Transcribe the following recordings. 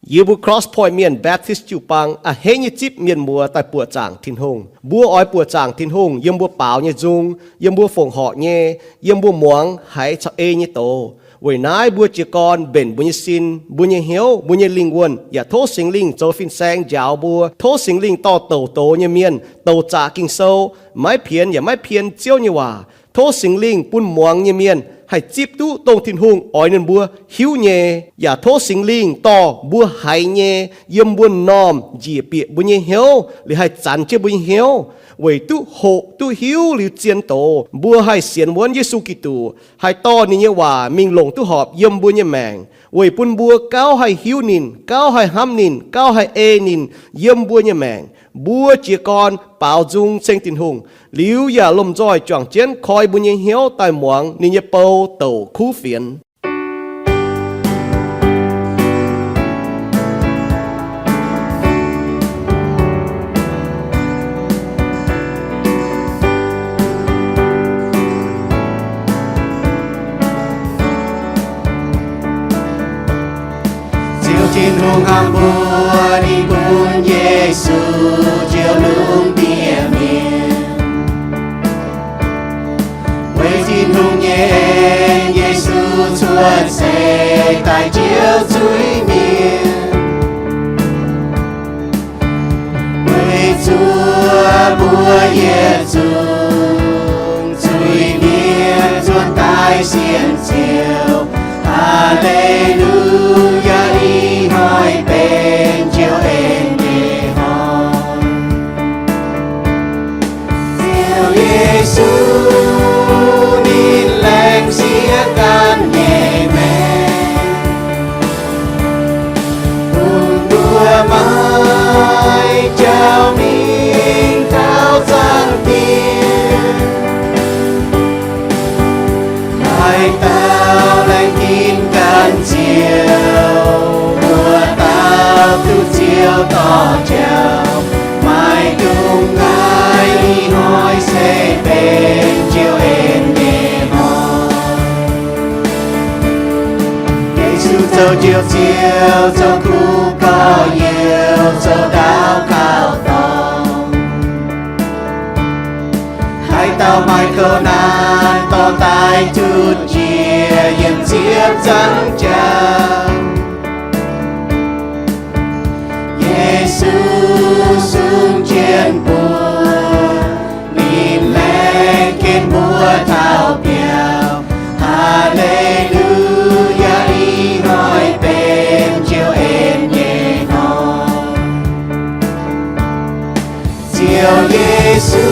Yie mbuo Cross Point Mienh Baptist jiu-baang a'hneiv nyei zipv mienh muoz daaih buoqc zaangc Tin-Hungh. Mbuo oix buoqc zaangc Tin-Hungh yiem mbuo baaux nyei nzung, yiem mbuo fongc horc nyei, yiem mbuo muangx haiz caux ei nyei doz. Weic naaiv mbuo jiez gorn mbenc mbuo nyei sin, mbuo nyei hnyouv, mbuo nyei lingh wuonh, yaac tov Singx Lingh zoux fin-saeng njaaux mbuo. Tov Singx Lingh dorh douc doz nyei mienh, douc zaqc Ging-Sou, maiv pienx yaac maiv pien Ziouv nyei waac. Tov Singx Lingh bun muangx nyei mienh haih zipv duqv dongh Tin-Hungh oix ninh mbuo hiuv nyei. Yaac tov Singx Lingh dorh mbuo haiz nyei yiem mbuo m'normh njiec bieqc mbuo nyei hnyouv, liuz haih zanx jienv mbuo nyei hnyouv, weic duqv hoqc duqv hiuv liuz zien doz, mbuo haih sienx wuonv Yesu Giduc, haih dorh ninh nyei waac mingh longc duqv horpc yiem mbuo nyei maengc, weic bun mbuo gauh haih hiuv ninh, gauh haih hnamv ninh, gauh haih ei ninh yiem mbuo nyei maengc. Mbuo jiez gorn baaux nzung ceng Tin-Hungh, liuz yaac lomh nzoih juangc jienv koi mbuo nyei hnyouv daaih muangx ninh nyei bou douc kuv fienx. Ziouv Tin-Hungh hnamv mbuo, ninh bun Yesu ziouc lungh ndiev mienh. Weic Tin-Hungh nyei en, Yesu cuotv seix daaih njoux zuiz-mienh. Weic zuov mbuo yietc zungv zuiz-mienh nzuonx daaih sienx Ziouv. Haa^le^lu^yaa, ih hnoi benx Ziouv en nyei hnoi. Ziouv Yesu ninh laengz sieqv ganh nyei maengc, bun mbuo maiv jauv mingh taux zaangc Diex. Haaix dauh laengz ginv ganh Ziouv, wuov dauh duqv Ziouv dorh jauv. Maiv dungx naaiv, ih hnoi se benx Ziouv en nyei hnoi. Yesu zoux Njoux Ziouv, zoux kuv gorx-youz, zoux ndaauv kaux dorngx. Haaix dauh maaih kouv naanc dorh daaih zuqc njiec, yiem ziepc nzaangc jauv. Yesu sung jienv mbuo, ninh laengz ginv mbuo taux biauv. Haa^le^lu^yaa, ih hnoi benx Ziouv en nyei hnoi. Ziouv Yesu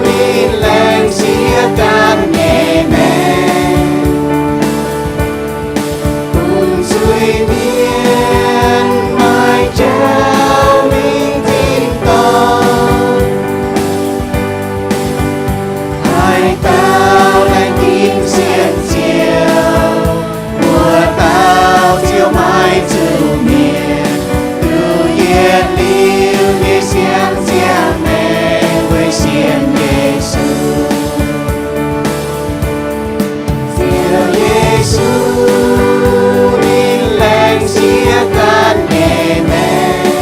ninh laengz sieqv ganh nyei maengc, bun zuiz-mienh maiv jauv mingh tin dorngh. Haaix dauh laengz ginv sienx Ziouv, wuov dauh Ziouv maiv zuqc mietc. Duqv yietc liuz nyei siang ziangh maengc weic sienx Yesu. Ziouv Yesu ninh laengz sieqv ganh nyei maengc,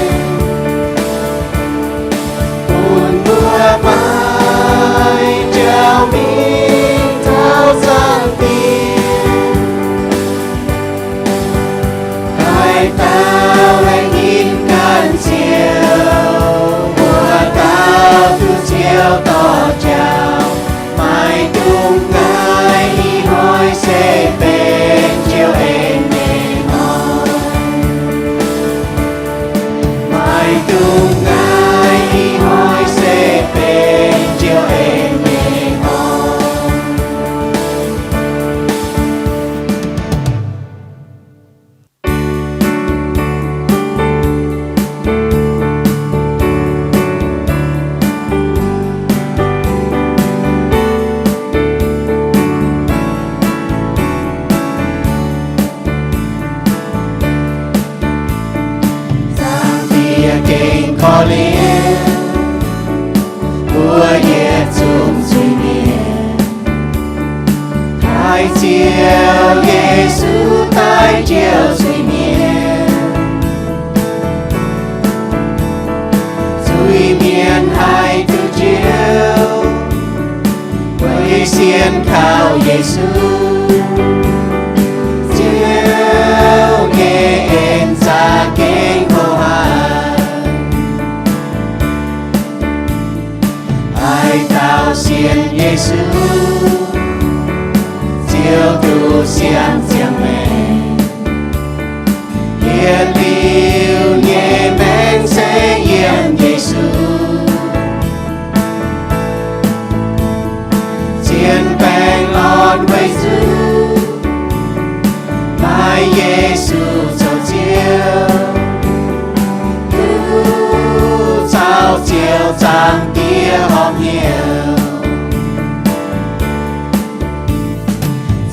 bun mbuo maiv jauv mingh taux zaangc Diex. Haaix dauh laengz ginv ganh Ziouv, wuov dauh duqv Ziouv dorh jauv. Maiv dungx naaiv, ih hnoi se benx Ziouv en nyei hnoi. Maiv dungx naaiv, ih hnoi se benx Ziouv en nyei hnoi. Zaangc Diex gengh korv-lienh mbuo yietc zungv zuiz-mienh. Haiz Ziouv Yesu daaih njoux zuiz-mienh. kaux Yesu, Ziouv nyei en za'gengh mbuo haic. Haaix dauh sienx Yesu, Ziouv duqv siang ziangh maengc. Yietc liuz nyei maengc se yiem Yesu. Zien baengh orn weic zuqc maaih Yesu zoux Ziouv, duqv caux Ziouv Zaangc Diex horpc hnyouv.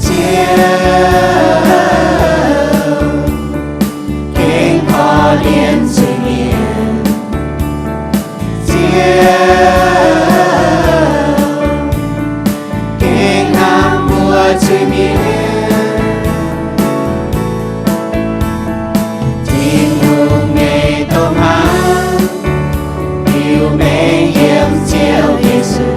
Ziouv gengh korv-lienh zuiz-mienh. Ziouv gengh hnamv mbuo zuiz-mienh. Tin-Hungh nyei domh hnamv liuz mengh yiem Ziouv Yesu.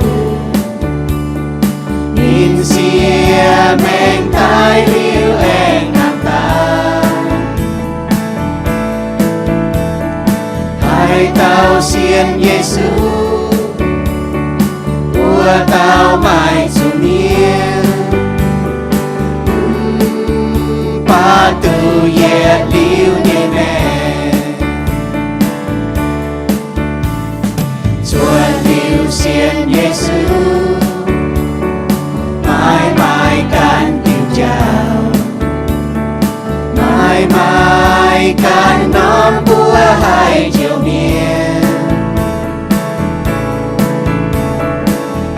Ninh siev maengc daaih liuz aengx nangh daaih. Haaix dauh sienx Yesu, wuov dauh maaih zuiz mienh, mv baac duqv yietc liuz nyei maengc. Cuotv liuz sienx Yesu, maiv maaih ganh diuc jauv, maiv maaih ganh norm mbuo haih njoux mienh.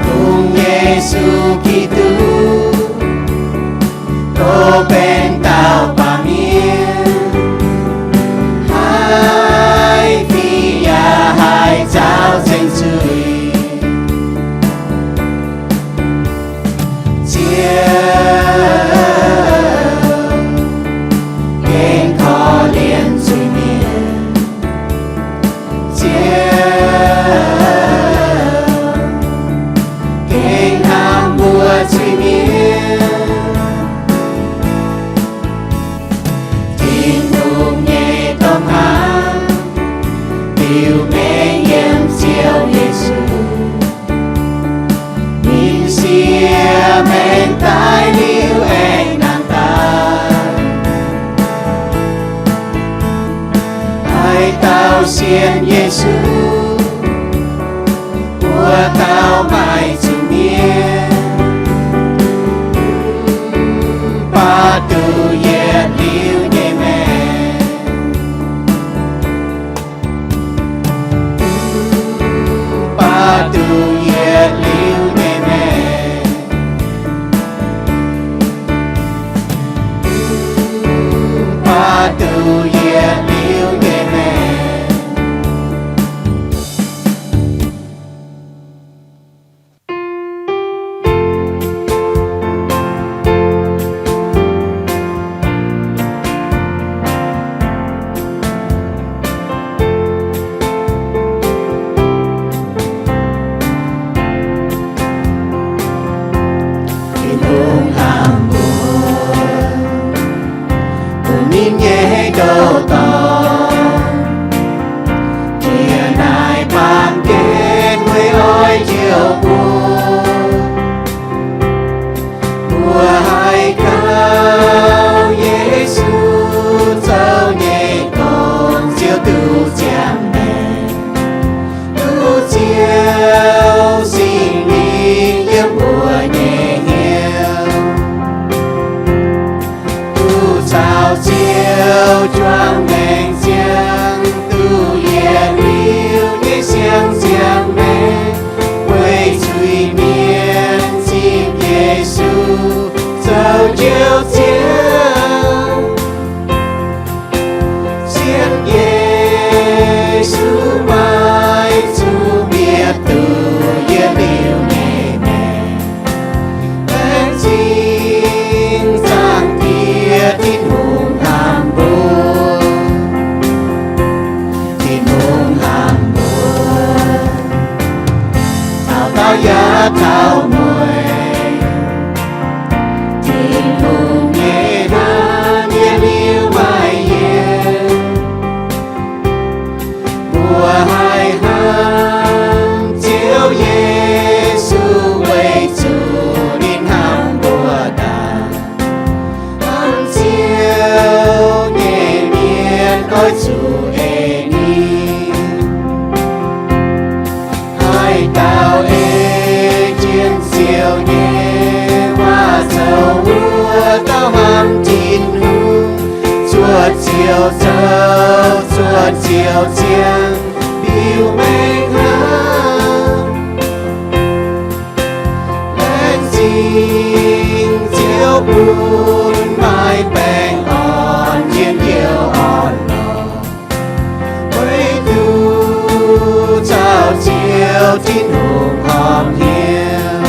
Kungx Yesu Giduc, tov benx dauh baamh mienh, haih fih yaac haih nzaaux ceng zuiz. Ziouv gengh korv-lienh zuiz-mienh. Ziouv gengh hnamv mbuo zuiz-mienh. Tin-Hungh nyei domh hnamv liuz mengh yiem Ziouv Yesu. Ninh siev maengc daaih liuz aengx nangh daaih. Haaix dauh sienx Yesu, wuov dauh maaih zuiz-mienh, mv baac duqv yietc liuz nyei maengc. Mv baac duqv yietc liuz nyei maengc. Mv baac duqv yietc liuz nyei maengc. Tin-Hungh hnamv mbuo, bun ninh nyei hei ndoh dorngx, jiex naaic baamh gen weic oix njoux mbuo. Mbuo haih gauh Yesu zoux nyei dorn, Ziouv duqv ziangh maengc, duqv Ziouv Singx Lingh yiem mbuo nyei hnyouv, duqv caux Ziouv juangc maengc ziangh, duqv yietc liuz nyei siang ziangh maengc, weic zuiz-mienh zipv Yesu zoux Njoux Ziouv. Sienx Yesu maiv zuqc mietc duqv yietc liuz nyei maengc. Laengz zingh Zaangc Diex Tin-Hungh hnamv mbuo. Tin-Hungh hnamv mbuo taux daauh yaac taux mueiz. Ziouv zoux zuoqv Ziouv ziangh mbiuh mengh hnangv. Laengz zingh Ziouv bun maaih baengh orn njien-youh orn-lorqc, weic duqv caux Ziouv Tin-Hungh horpc hnyouv.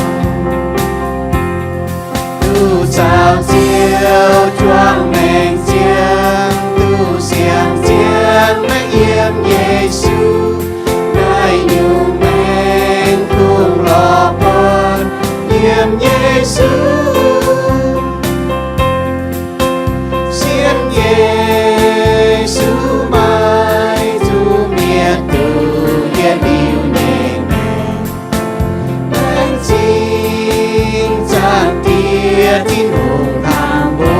Duqv caux Ziouv juangc maengc ziangh, duqv siang-ziangh maiv yiem Yesu. Naaiv nyungc maengc kungx lorz buonc yiem Yesu. Sienx Yesu maiv zuqc mietc duqv yietc liuz nyei maengc. Laengz zingh Zaangc Diex Tin-Hungh taux mbuo.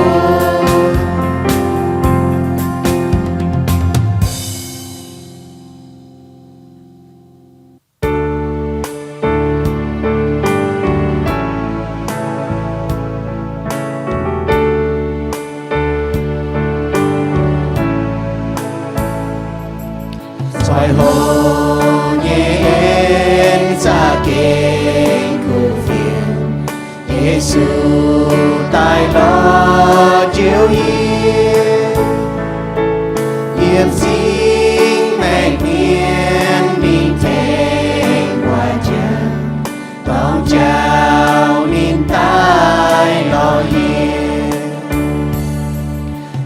Zoih hoc nyei en za'gengh kuv fienx, Yesu daaih lorz Ziouv yie. Yiem zingh maengc mienh ninh tengx guaix jangx, dorng jauv ninh daaih lorz yie.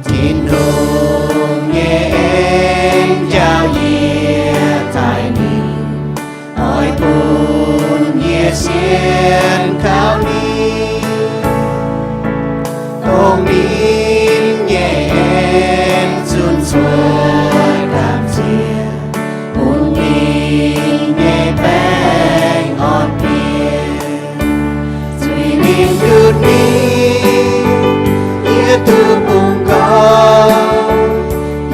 Tin-Hungh nyei en njaaux yie daaih ningh, oix bun yie sienx kaux ninh. Dongh ninh nyei en zunc cuotv gamh nziex, bun ninh nyei baengh orn mbienc. Zuiz-lingh ndutv ninh, yie duqv bungx nqorngv.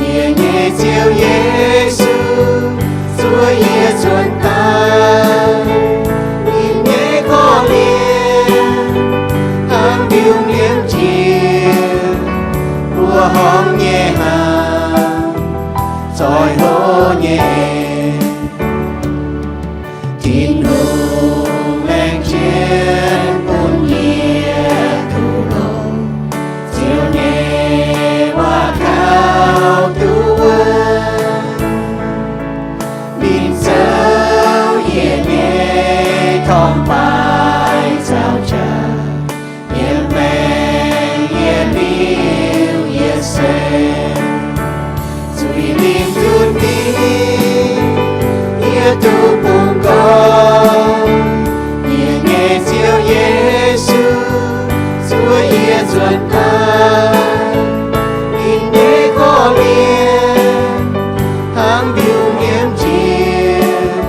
Yie nyei Ziouv Yesu, zuov yie nzuonx daaih. Ninh nyei korv-lienh hnangv mbiungc liemh njiec, mbuoqc horngh nyei hnaangx, zoih hlo nyei. Tin-Hungh laengz jienv bun yie duqv longx, Ziouv nyei waac kaux duqv wuov. Ninh zoux yie nyei torngv-baaix zaux jaax, yiem maengc yietc liuz yietc seix. Zuiz-lingh ndutv ninh, yie duqv bungx nqorngv. Yie nyei Ziouv Yesu, zuov yie nzuonx daaih. Ninh nyei korv-lienh hnangv mbiungc liemh njiec,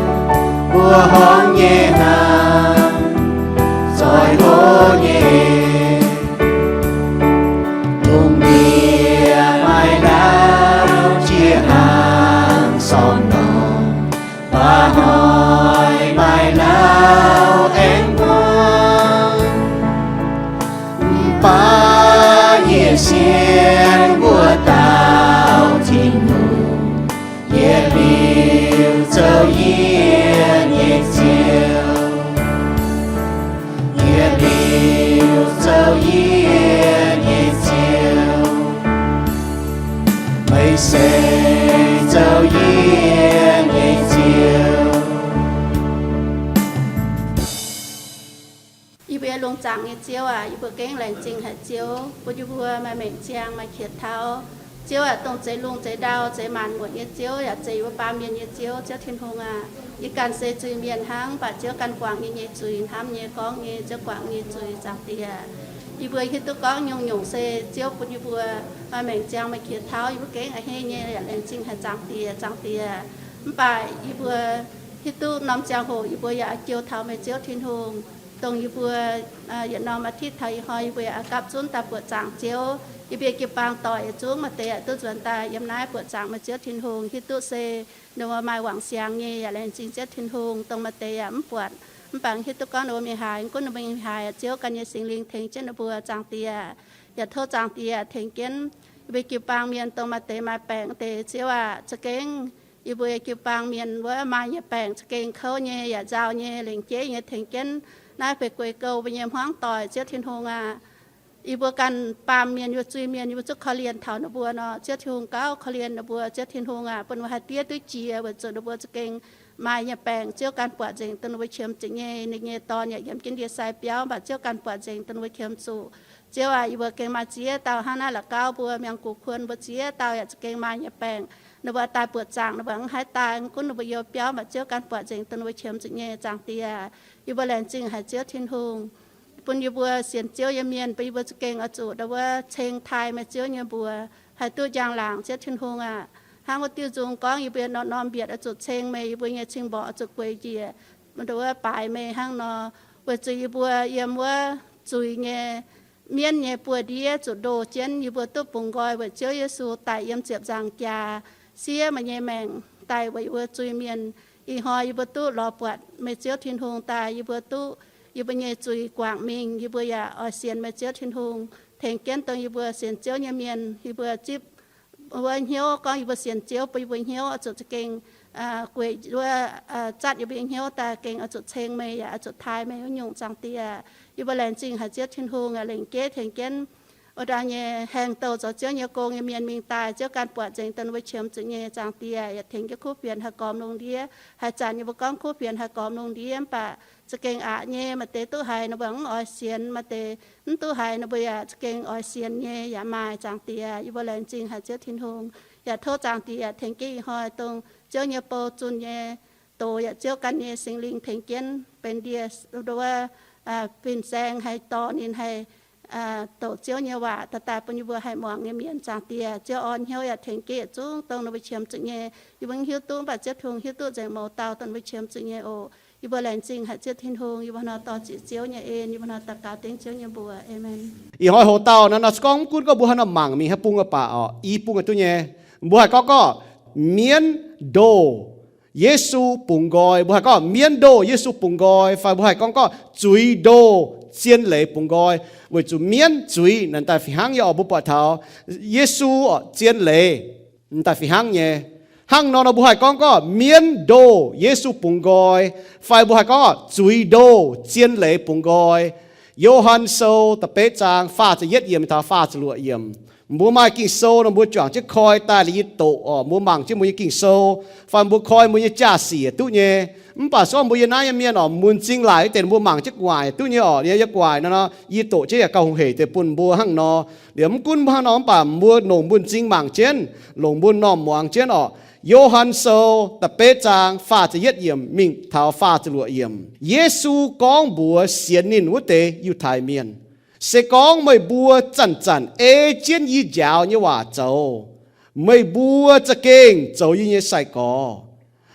mbuoqc horngh nyei hnaangx, zoih hlo nyei. Lungh ndiev maaih lauh jiex hnaangx sorng-ndorngh, baac hnoi maaih lauh aengx hmuangx. Mv baac yie sienx mbuo dauh Tin-Hungh, yietc liuz zoux yie nyei Ziouv. Yietc liuz zoux yie nyei Ziouv. Meih se zoux yie nyei Ziouv. Yie mbuo lungh zaangc nyei Ziouv aac, yie mbuo gengh laengz zingh haic Ziouv, bun yie mbuo maaih maengc ziangh, maaih qiex taux. Ziouv aac, dongh zeix lungh zeix ndau, zeix maanc muotc nyei Ziouv, yaac zeix yie mbuo baamh mienh nyei Ziouv. Ziouv Tin-Hungh aac, yie ganh se zuiz-mienh hnangv, mv baac Ziouv ganh guangc yie nyei zuiz, hnamv nyei, gorngv nyei, Ziouv guangc yie nyei zuiz, Zaangc Diex. Yie mbuo hiuv duqv gorngv nyungc-nyungc se Ziouv bun yie mbuo maaih maengc ziangh, maaih qiex taux, yie mbuo gengh a'hneiv nyei yaac laengz zingh haic Zaangc Diex, Zaangc Diex. Mv baac yie mbuo hiuv duqv norm ziangh hoc yie mbuo yaac oix jiou taux meih Ziouv Tin-Hungh, dongh yie mbuo yietc norm อาทิตย์ taux ih hnoi yie mbuo yaac oix gapv zunv daaih buoqc zaangc Ziouv. Yie mbuo jiu-baang doic yietc zungv maaih deix yaac duqv nzuonx daaih yiem naaiv buoqc zaangc meih Ziouv Tin-Hungh, hiuv duqv se ninh mbuo maaih wangc siangx nyei yaac laengz zingh Ziouv Tin-Hungh, dongh maaih deix yaac mv buatc. Mv baac hiuv duqv gorngv ninh mbuo mingh haaix, gunv ninh mbuo mingh haaix, Ziouv ganh nyei Singx Lingh tengx jienv ninh mbuo, Zaangc Diex. Yaac tov Zaangc Diex tengx jienv Mbuo jiu-baang mienh dongh maaih deix maaih baengc deix, Ziouv aac, za'gengh yie mbuo jiu-baang mienh wuov maaih nyei baengc za'gengh kouv nyei yaac nzauh nyei, lengc jeiv nyei tengx jienv naaiv feix-gueix gouh mbuo nyei hmuangv doic, Ziouv Tin-Hungh aac. Yie mbuo ganh baamh mienh, yie mbuo zuiz-mienh, yie mbuo zungv korv-lienh taux ninh mbuo nor, Ziouv Tin-Hungh gauh korv-lienh ninh mbuo, Ziouv Tin-Hungh aac, bun ninh mbuo haih diev duqv jiex weic zuqc ninh mbuo za'gengh maaih nyei baengc. Ziouv ganh buatc nzengc dongh ninh mbuo qiemx zuqc nyei. Ninh nyei dorn yaac yiem jienv ndie-sai biauv, mv baac Ziouv ganh buatc nzengc dongh ninh mbuo qiemx zuqc. Ziouv aac, yie mbuo gengh maaih ziex dauh hnangv naaiv la'gauv mbuo, miangh gux kuon mbuo ziex dauh yaac za'gengh maaih nyei baengc. Ninh mbuo daaih buoqc zaangc ninh mbuo mv haih daaih, mv gunv ninh mbuo youh biauv, mv baac Ziouv ganh buatc nzengc dongh ninh mbuo qiemx zuqc nyei, Zaangc Diex. Yie mbuo laengz zingh haic Ziouv Tin-Hungh, bun yie mbuo sienx Ziouv nyei mienh, bun yie mbuo za'gengh oix zuqc ndau wuov ceng taaih meih Ziouv nyei mbuox, haih duqv njang-laangc, Ziouv Tin-Hungh aac. Hnangv wuov diuh nzung gorngv, yie mbuo norm-norm mbietc oix zuqc ceng meih, yie mbuo nyei cing-mborqc oix zuqc gueix njiec ndau wuov baaix meih hnangv nor, weic zuqc yie mbuo yiem wuov zuiz nyei mienv nyei buoz-ndiev zuqc ndoh jienv, yie mbuo duqv bungx nqoi weic Ziouv Yesu daic yiem ziepc nzaangc jaax, siev meih nyei maengc daaih weic yie mbuo zuiz-mienh. Ih hnoi yie mbuo duqv lorz buatc meih Ziouv Tin-Hungh daaih, yie mbuo duqv yie mbuo nyei zuiz guangc mingh. Yie mbuo yaac oix sienx meih Ziouv Tin-Hungh, tengx jienv dongh yie mbuo sienx Ziouv nyei mienh, yie mbuo zipv wuov hnyouv gorngv yie mbuo sienx Ziouv, bun yie mbuo hnyouv oix zuqc za'gengh gueic wuov, zatv yie mbuo nyei hnyouv daaih gengh oix zuqc ceng meih yaac oix zuqc taaih meih wuov nyungc, Zaangc Diex. Yie mbuo laengz zingh haic Ziouv Tin-Hungh, lengc jeiv tengx jienv wuov ndaang nyei haengh douh zoux Ziouv nyei gong nyei mienh mingh daaih, Ziouv ganh buatc nzengc dongh ninh mbuo qiemx zuqc nyei, Zaangc Diex. Yaac tengx jienv kuv fienx haih gormx lungh ndiev. Haaix zanc yie mbuo gorngv kuv fienx haih gormx lungh ndiev, mv baac za'gengh aqc nyei, maaih deix duqv haiz ninh mbuo mv oix sienx, maaih deix mv duqv haiz ninh mbuo yaac za'gengh oix sienx nyei yaac maaih, Zaangc Diex. Yie mbuo laengz zingh haic Ziouv Tin-Hungh. Yaac tov Zaangc Diex yaac tengx jienv ih hnoi dongh Ziouv nyei bou zunh nyei doz yaac Ziouv ganh nyei Singx Lingh tengx jienv benx ndie wuov fin-saeng haih dorh ninh haih douc Ziouv nyei waac daaih daaih bun yie mbuo haih muangx nyei mienh, Zaangc Diex. Ziouv orn hnyouv yaac tengx jienv yietc zungv dongh ninh mbuo qiemx zuqc nyei. Yie mbuo mv hiuv duqv, mv baac Ziouv Tin-Hungh hiuv duqv nzengc mouz dauh dongh ninh mbuo qiemx zuqc nyei oc. Yie mbuo laengz zingh haic Ziouv Tin-Hungh, yie mbuo hnoi dorh ziqc Ziouv nyei en, yie mbuo hnoi daux gaux dengv Ziouv nyei mbuox. Aamen. Ih hnoi hoc dauh naaiv nor se gorngv mv gunv gorngv mbuo haaix nor mangc mingh haaix bung aqv baac oc, i bung aqv duqv nyei. Mbuo haih gorngv gorngv mienv ndoh Yesu bungx nqoi, mbuo haih gorngv mienv ndoh Yesu bungx nqoi, fai mbuo haih gorngv gorngv zuiz ndoh zien leiz bungx nqoi, weic zuqc mienv zuiz naaic daaih fih hnangv nyei oc. Mbuo buatc taux Yesu oc, zien leiz daaih fih hnangv nyei. Hnangv nor nor mbuo haih gorngv gorngv mienv ndoh Yesu bungx nqoi, fai mbuo haih gorngv zuiz ndoh zien leiz bungx nqoi. Yo^han Sou da'betv zaang faah ziepc yietv yiemc taux faah ziepc luoqc yiemc. Mbuo maaih Ging-Sou nor mbuo juangc jienv koi daaih liuz yie doqc oc, mbuo mangc jienv mbuo nyei Ging-Sou, fai mbuo koi mbuo nyei jaa-sic duqv nyei. Mv baac se gorngv mbuo yiem naaiv nyei mienh oc, mun zing laaic wuov deix mbuo mangc jienv gu'nguaaic duqv nyei oc. Yie gu'nguaaic nor, yie doqc jienv yaac gauh hungh heic deix bun mbuo hnangv nor. Liuz mv gunv hnangv nor mv baac mbuo longc mbuo m'zing mangc jienv, longc mbuo m'normh muangx jienv oc. Yo^han Sou da'betv zaang faah ziepc yietv yiemc mingh taux faah ziepc luoqc yiemc. Yesu gorngv mbuox sienx ninh wuov deix Yiutai Mienh, se gorngv meih mbuo zanc-zanc ei jienv yie njaaux nyei waac zoux, meih mbuo za'gengh zoux yie nyei sai-gorx.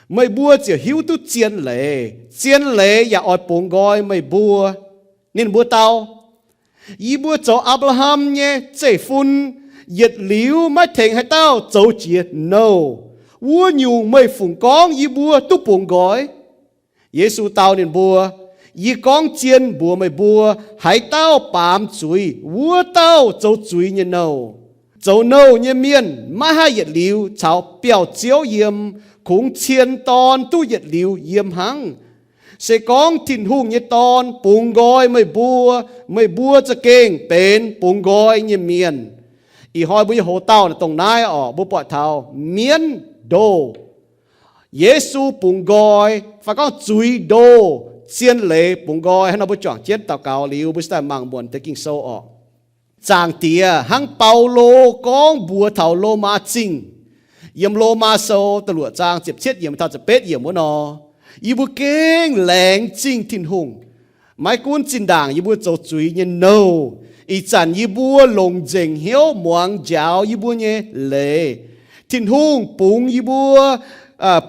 Meih mbuo ziouc hiuv duqv zien leiz, zien leiz yaac oix bungx nqoi meih mbuo. Ninh mbuo dau, yie mbuo zoux Apc^laa^ham nyei zeiv-fun, yietc liuz maiv tengx haaix dauh zoux jiex nouh. Wuov nyungc meih fungc gorngv yie mbuo duqv bungx nqoi? Yesu dau ninh mbuo, yie gorngv zien mbuox meih mbuo, haaix dauh baamz zuiz, wuov dauh zoux zuiz nyei nouh. Zoux nouh nyei mienh maiv haih yietc liuz caux biauv-ziouv yiem, kungx cien dorn duqv yietc liuz yiem hnangv. Se gorngv Tin-Hungh nyei Dorn bungx nqoi meih mbuo, meih mbuo za'gengh benx bungx nqoi nyei mienh. Ih hnoi mbuo nyei hoc-dauh naaic dongh naaiv oc, mbuo buatc taux mienv ndoh Yesu bungx nqoi, fai gorngv zuiz ndoh zien leiz bungx nqoi. Hnangv nor mbuo juangc jienv daux gaux liuz, mbuo se daaih mangc muonc deix Ging-Sou oc. Zaangc Diex hnangv Baulo gorngv mbuox taux Lomaa Zingh, yiem Lomaa Sou da'luoqc zaang ziepc cietv yiemc taux ziepc betv yiemc wuov nor, yie mbuo gengh laengz zingh Tin-Hungh. Maiv gunv zinh ndaangc yie mbuo zoux zuiz nyei nouh, ih zanc yie mbuo longc nzengc hnyouv muangx njaaux yie mbuo nyei leiz. Tin-Hungh bungx yie mbuo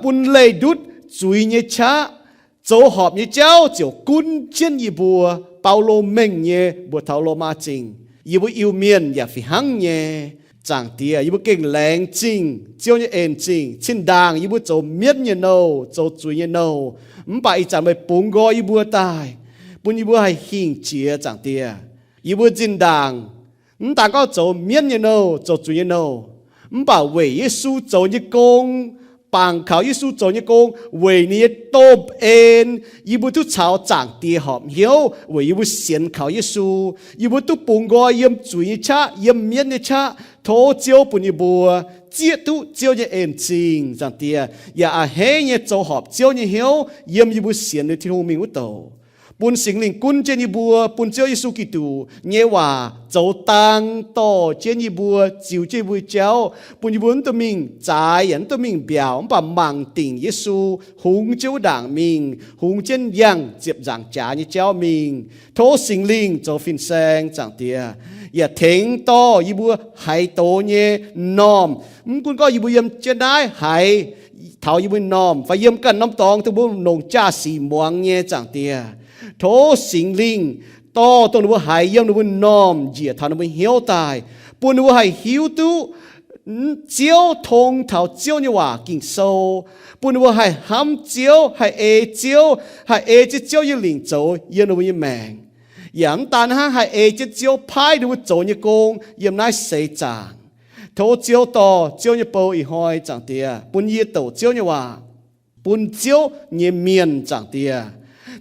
bun leih ndutv zuiz nyei qaqv, zoux horpc nyei jauv ziouc gunv jienv yie mbuo. Baulo mengh nyei mbuox taux Lomaa Zingh. Yie mbuo Iu-Mienh yaac fih hnangv nyei. Zaangc Diex, yie mbuo gengh laengz zingh Ziouv nyei en zingh. Zinh ndaangc yie mbuo zoux mienv nyei nouh, zoux zuiz nyei nouh, mv baac ih zanc meih bungx nqoi yie mbuo daaih, bun yie mbuo haih hingh jiex, Zaangc Diex. Yie mbuo zinh ndaangc Mv daan gorngv zoux mienv nyei nouh, zoux zuiz nyei nouh, mv baac weic Yesu zoux nyei gong, bangc kaux Yesu zoux nyei gong, weic ninh nyei domh en, yie mbuo duqv caux Zaangc Diex horpc hnyouv, weic yie mbuo sienx kaux Yesu, yie mbuo duqv bungx nqoi yiem zuiz nyei qaqv, yiem mienv nyei qaqv. Tov Ziouv bun yie mbuo zieqv duqv Ziouv nyei en-zingh, Zaangc Diex, yaac a'hneiv nyei zoux horpc Ziouv nyei hnyouv yiem yie mbuo sienx liuz Tin-Hungh mingh wuov douc. Bun Singx Lingh gunv jienv yie mbuo, bun Ziouv Yesu Giduc nyei waac zoux dang dorh jienv yie mbuo, ziux jienv yie mbuo jauv, bun yie mbuo mv duqv mingh zaaix yaac mv duqv mingh mbiaauc, mv baac mangc dingc Yesu hungx jienv wuov ndaangc mingh, hungx jienv yangh ziepc nzaangc jaax nyei jauv mingh. Tov Singx Lingh zoux fin-saeng, Zaangc Diex, yaac tengx dorh yie mbuo haiz doz nyei m'normh. Mv gunv gorngv yie mbuo yiem jienv naaiv haiz taux yie mbuo m'normh fai yiem ganh norm dorngx dongh mbuo longc jaa-sic muangx nyei, Zaangc Diex, tov Singx Lingh dorh dongh ninh mbuo haiz yiem ninh mbuo m'normh njiec taux ninh mbuo hnyouv daaih, bun ninh mbuo haih hiuv duqv Ziouv, tong taux Ziouv nyei waac Ging-Sou, bun ninh mbuo haih hnamv Ziouv, haih ei Ziouv, haih ei jienv Ziouv nyei lingc zoux yiem ninh mbuo nyei maengc. Yaac mv daan hnangv, haih ei jienv Ziouv paaiv ninh mbuo zoux nyei gong yiem naaiv seix zaangc. Tov Ziouv dorh Ziouv nyei bou ih hnoi, Zaangc Diex, bun yie douc Ziouv nyei waac, bun Ziouv nyei mienh, Zaangc Diex,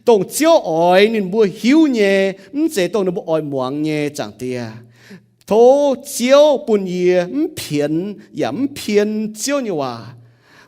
dongh Ziouv oix ninh mbuo hiuv nyei, mv zeiz dongh ninh mbuo oix muangx nyei, Zaangc Diex. Tov Ziouv bun yie mv pienx yaac mv pien Ziouv nyei waac,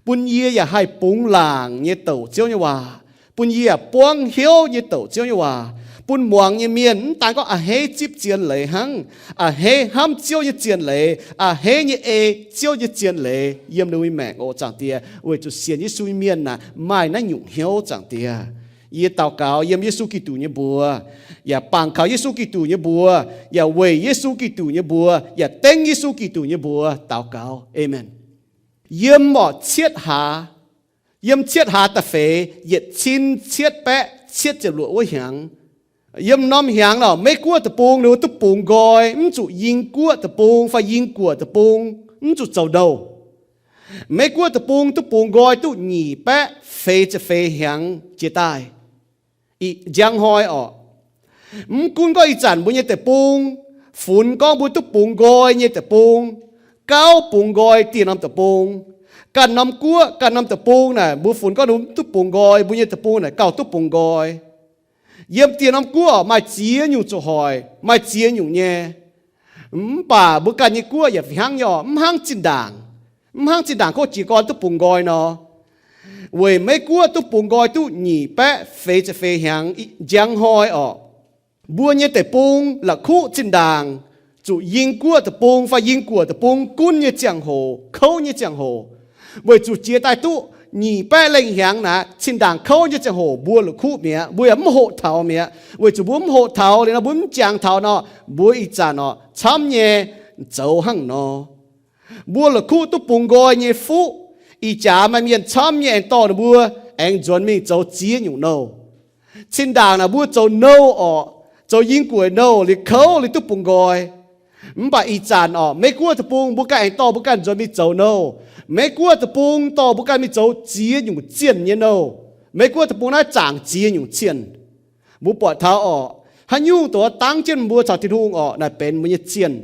bun yie yaac haih bungx laangc nyei douc Ziouv nyei waac, bun yie yaac buangv hnyouv nyei douc Ziouv nyei waac, bun muangx nyei mienh mv daan gorngv a'hneiv zipv zien leiz hnangv, a'hneiv hnamv Ziouv nyei zien leiz, a'hneiv nyei ei Ziouv nyei zien leiz yiem ninh mbuo nyei maengc oc, Zaangc Diex. Weic zuqc sienx Yesu nyei mienh naaic maaih naaiv nyungc hnyouv, Zaangc Diex. Yie daux gaux yiem Yesu Giduc nyei mbuox, yaac bangc kaux Yesu Giduc nyei mbuox, yaac weic Yesu Giduc nyei mbuox, yaac dengv Yesu Giduc nyei mbuox daux gaux. Aamen. Yiem orqc, cietv hlaax, yiem cietv hlaax da'feix yietc cin cietv baeqv cietv ziepc luoqc wuov hnyangx, yiem norm hnyangx orqc, Meiv Guoqv deic-bung ninh mbuo duqv bungx nqoi, mv zuqc Ying Guoqv deic-bung fai Ying Guoqv deic-bung mv zuqc zoux nouh. Meiv Guoqv deic-bung duqv bungx nqoi duqv nyic baeqv feix ziepc feix hnyangx jiex daaih. Ih njang hnoi orqc, mv gunv gorngv ih zanc mbuo nyei deic-bung, funx gorngv mbuo duqv bungx nqoi nyei deic-bung, gauh bungx nqoi dieh norm deic-bung. Ganh norm guoqv, ganh norm deic-bung naaic, mbuo funx gorngv mbuo duqv bungx nqoi, mbuo nyei deic-bung naaic gauh duqv bungx nqoi. Yiem dieh norm guoqv maaih ziex nyungc zuqc hoic, maaih ziex nyungc nyei. Mv baac mbuo ganh nyei guoqv yaac fih hnangv nyei orqc, mv hnangv zinh ndaangc. Mv hnangv zinh ndaangc kov jiez gorn duqv bungx nqoi nor, weic Meiv Guoqv duqv bungx nqoi duqv nyic baeqv feix ziepc feix hnyangx njang hnoi orqc, mbuo nyei deic-bung la'kuqv zinh ndaangc zuqc Ying Guoqv deic-bung fai Ying Guoqv deic-bung gunv nyei ziangh hoc, kouv nyei ziangh hoc. Weic zuqc jiex daaih duqv nyic baeqv lengh hnyangx naaic, zinh ndaangc kouv nyei ziangh hoc mbuo la'kuqv mi'aqv, mbuo yaac mv hoqc taux mi'aqv. Weic zuqc mbuo mv hoqc taux liuz nor, mbuo mv jangx taux nor, mbuo ih zanc orqc camv nyei zoux hnangv nor. Mbuo la'kuqv duqv bungx nqoi nyei fuqv, ih jaax maaih mienh camv nyei aengx dorh ninh mbuo aengx nzuonx mingh zoux ziex nyungc nouh. Zinh ndaangc naaic mbuo zoux nouh orqc, zoux Ying Guoqv nouh liuz kouv liuz duqv bungx nqoi. Mv baac ih zanc orqc, Meiv Guoqv deic-bung mbuo ganh aengx dorh mbuo ganh nzuonx mingh zoux nouh. Meiv Guoqv deic-bung dorh mbuo ganh mingh zoux ziex nyungc zienh nyei nouh. Meiv Guoqv deic-bung naaiv zaangc ziex nyungc zienh. Mbuo buatc taux orqc, haaix nyungc doqc dangv jienv mbuo caux Tin-Hungh orqc, naaic benx mbuo nyei zienh.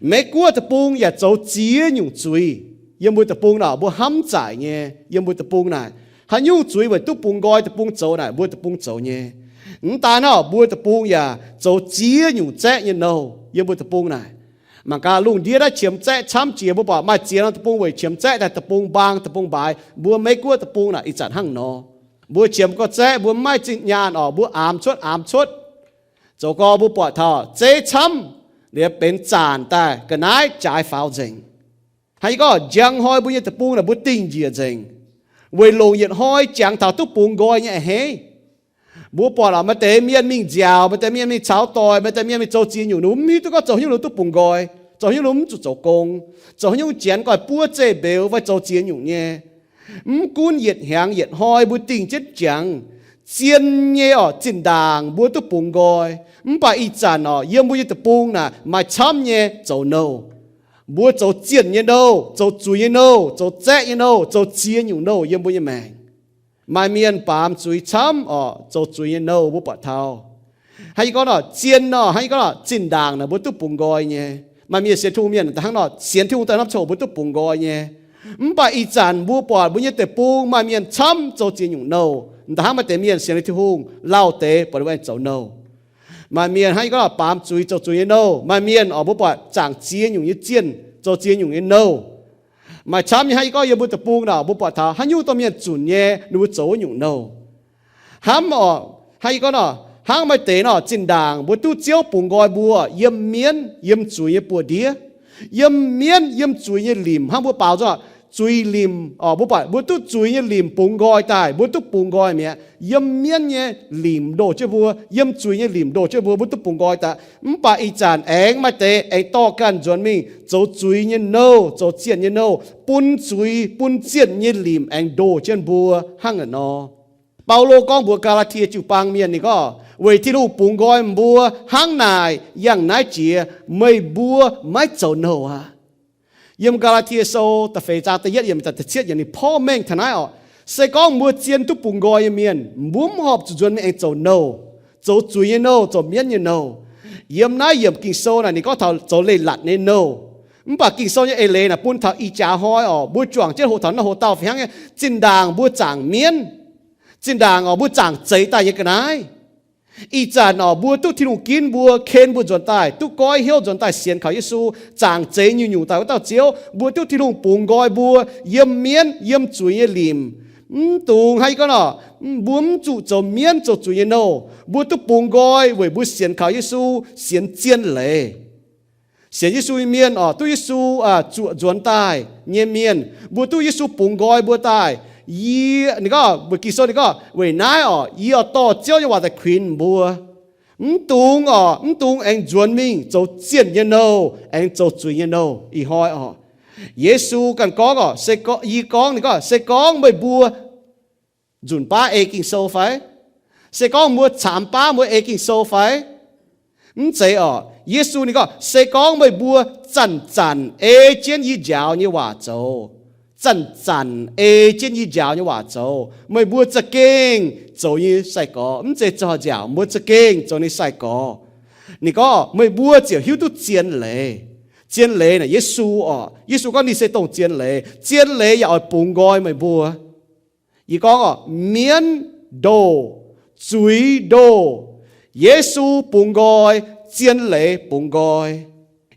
Meiv Guoqv deic-bung yaac zoux ziex nyungc zuiz. Yiem mbuo deic-bung naaic mbuo hnamv zaaic nyei, yiem mbuo deic-bung naaic, haaix nyungc zuiz weic duqv bungx nqoi deic-bung zoux naaic, mbuo deic-bung zoux nyei. Mv daan orqc, mbuo deic-bung yaac zoux ziex nyungc zaeqv nyei nouh yiem mbuo deic-bung naaic. Mangc gaax lungh ndiev naaiv qiemx zaeqv camv jiex, mbuo buatc maaih ziex norm deic-bung weic qiemx zaeqv daaih deic-bung mbaang deic-bung mbaaix. Mbuo Meiv Guoqv deic-bung naaic ih zanc hnangv nor. Mbuo qiemx gorx zaeqv, mbuo mv maaih zinh nyaanh orqc, mbuo aamx cuotv aamx cuotv. Zoux gorx mbuo buatc taux zeiv camv, liuz benx zaanc daaih ga'naaiv jaaix faaux nzengc. Hnangv yie gorngv, njang hnoi mbuo nyei deic-bung naaic mbuo dingh njiec nzengc, weic longc yietc hnoi jangx taux duqv bungx nqoi nyei a'hneiv. Mbuo buatc orqc, maaih deix mienh mingh nziaauc, maaih deix mienh mingh caux doic, maaih deix mienh mingh zoux ziex nyungc, ninh mbuo mv hiuv duqv gorngv zoux haaix nyungc ninh mbuo duqv bungx nqoi, zoux haaix nyungc ninh mbuo mv zuqc zoux gong, zoux haaix nyungc janx goiv buov zeiv-mbeux fai zoux ziex nyungc nyei. Mv gunv yietc hnyangx yietc hnoi mbuo dingh jienv jangx, zien nyei orqc, zinh ndaangc mbuo duqv bungx nqoi. Mv baac ih zanc orqc, yiem mbuo nyei deic-bung naaic maaih camv nyei zoux nouh. Mbuo zoux zienh nyei nouh, zoux zuiz nyei nouh, zoux zaeqv nyei nouh, zoux ziex nyungc nouh yiem mbuo nyei maengc. Maaih mienh baamz zuiz camv orqc, zoux zuiz nyei nouh mbuo buatc taux. Hnangv yie gorngv nor, zien nor, hnangv yie gorngv nor, zinh ndaangc naaic mbuo duqv bungx nqoi nyei. Maaih mienh sienx Tin-Hungh mienh hnangv nor, sienx Tin-Hungh daaih norm ziangh hoc mbuo duqv bungx nqoi nyei. Mv baac ih zanc mbuo buatc mbuo nyei deic-bung maaih mienh camv zoux ziex nyungc nouh. M'daaih hnangv maaih deix mienh sienx liuz Tin-Hungh lauh deix buatc ninh mbuo aengx zoux nouh. Maaih mienh hnangv yie gorngv nor, baamz zuiz zoux zuiz nyei nouh. Maaih mienh oc, mbuo buatc zaangc ziex nyungc nyei zienh zoux ziex nyungc nyei nouh. Maaih camv nyei hnangv yie gorngv yiem mbuo deic-bung naaic, mbuo buatc taux haaix nyungc domh mienh zunc nyei ninh mbuo zoux wuov nyungc nouh. Hnamv oc, hnangv yie gorngv nor, hnangv maaih deix nor, zinh ndaangc mbuo duqv Ziouv bungx nqoi mbuo yiem mienv, yiem zuiz nyei buoz-ndiev, yiem mienv, yiem zuiz nyei limc, hnangv mbuo baaux nzunc zuiz limc oc, mbuo buatc mbuo duqv zuiz nyei limc bungx nqoi daaih, mbuo duqv bungx nqoi mi'aqv. Yiem mienv nyei limc ndoh jienv mbuo, yiem zuiz nyei limc ndoh jienv mbuo, mbuo duqv bungx nqoi daaih. Mv baac ih zanc aengx maaih deix aengx dorh ganh nzuonx mingh zoux zuiz nyei nouh, zoux zienh nyei nouh, bun zuiz bun zienh nyei limc aengx ndoh jienv mbuo hnangv naaic nor. Baulo gorngv mbuox Gaa^laa^tie jiu-baang mienh, ninh gorngv, weic Tin-Hungh bungx nqoi mbuo hnangv naaic, yangh naaiv jiex meih mbuo maiv zoux nouh aqv. Yiem Gaa^laa^tie Sou da'feix zaang da'yietv yiemc da'cietv yiemc ninh porv mengh taux naaiv oc, se gorngv mbuo zien duqv bungx nqoi nyei mienh, mbuo mv horpc zuqc nzuonx mingh aengx zoux nouh, zoux zuiz nyei nouh, zoux mienv nyei nouh. Yiem naaiv yiemc Ging-Sou naaic ninh gorngv taux zoux leiz-latc nyei nouh. Mv baac Ging-Sou nyei eix leiz naaic bun taux ih jaax hnoi oc, mbuo juangc jienv hoqc taux naaiv hoqc dauh fih hnangv nyei, zinh ndaangc mbuo zaangc mienv, zinh ndaangc oc mbuo zaangc zeix daaih nyei ga'naaiv. Ih zanc oc, mbuo duqv Tin-Hungh ginv mbuo, ken mbuo nzuonx daaih, duqv goiv hnyouv nzuonx daaih sienx kaux Yesu, zaangc zeix nyungc-nyungc daaih wuov dauh Ziouv, mbuo duqv Tin-Hungh bungx nqoi mbuo yiem mienv, yiem zuiz nyei limc. Mv dungx hnangv yie gorngv nor, mbuo mv zuqc zoux mienv zoux zuiz nyei nouh. Mbuo duqv bungx nqoi weic mbuo sienx kaux Yesu, sienx zien leiz. Sienx Yesu nyei mienh oc, duqv Yesu zuoqc nzuonx daaih nyei mienh, mbuo duqv Yesu bungx nqoi mbuo daaih. Yie, ninh gorngv, mbuo Ging-Sou ninh gorngv, weic naaiv oc, yie oix dorh Ziouv nyei waac daaih kuinx mbuo. Mv dungx oc, mv dungx aengx nzuonx mingh zoux zienh nyei nouh, aengx zoux zuiz nyei nouh. Ih hnoi oc, Yesu ganh gorngv oc, se gorngv, yie gorngv, ninh gorngv, se gorngv meih mbuo nzunc baav ei Ging-Sou fai? Se gorngv mbuo caamx baav mbuo ei Ging-Sou fai? Mv zeiz oc. Yesu ninh gorngv, se gorngv meih mbuo zanc-zanc ei jienv yie njaaux nyei waac zoux, zanc-zanc ei jienv yie njaaux nyei waac zoux, meih mbuo za'gengh zoux nyei sai-gorx. Mv zeiz zoux nziaauc, mbuo za'gengh zoux nyei sai-gorx. Ninh gorngv, meih mbuo ziouc hiuv duqv zien leiz. Zien leiz naaic Yesu oc. Yesu gorngv ninh se dongh zien leiz. Zien leiz yaac oix bungx nqoi meih mbuo. Yie gorngv oc, mienv ndoh, zuiz ndoh, Yesu bungx nqoi, zien leiz bungx nqoi.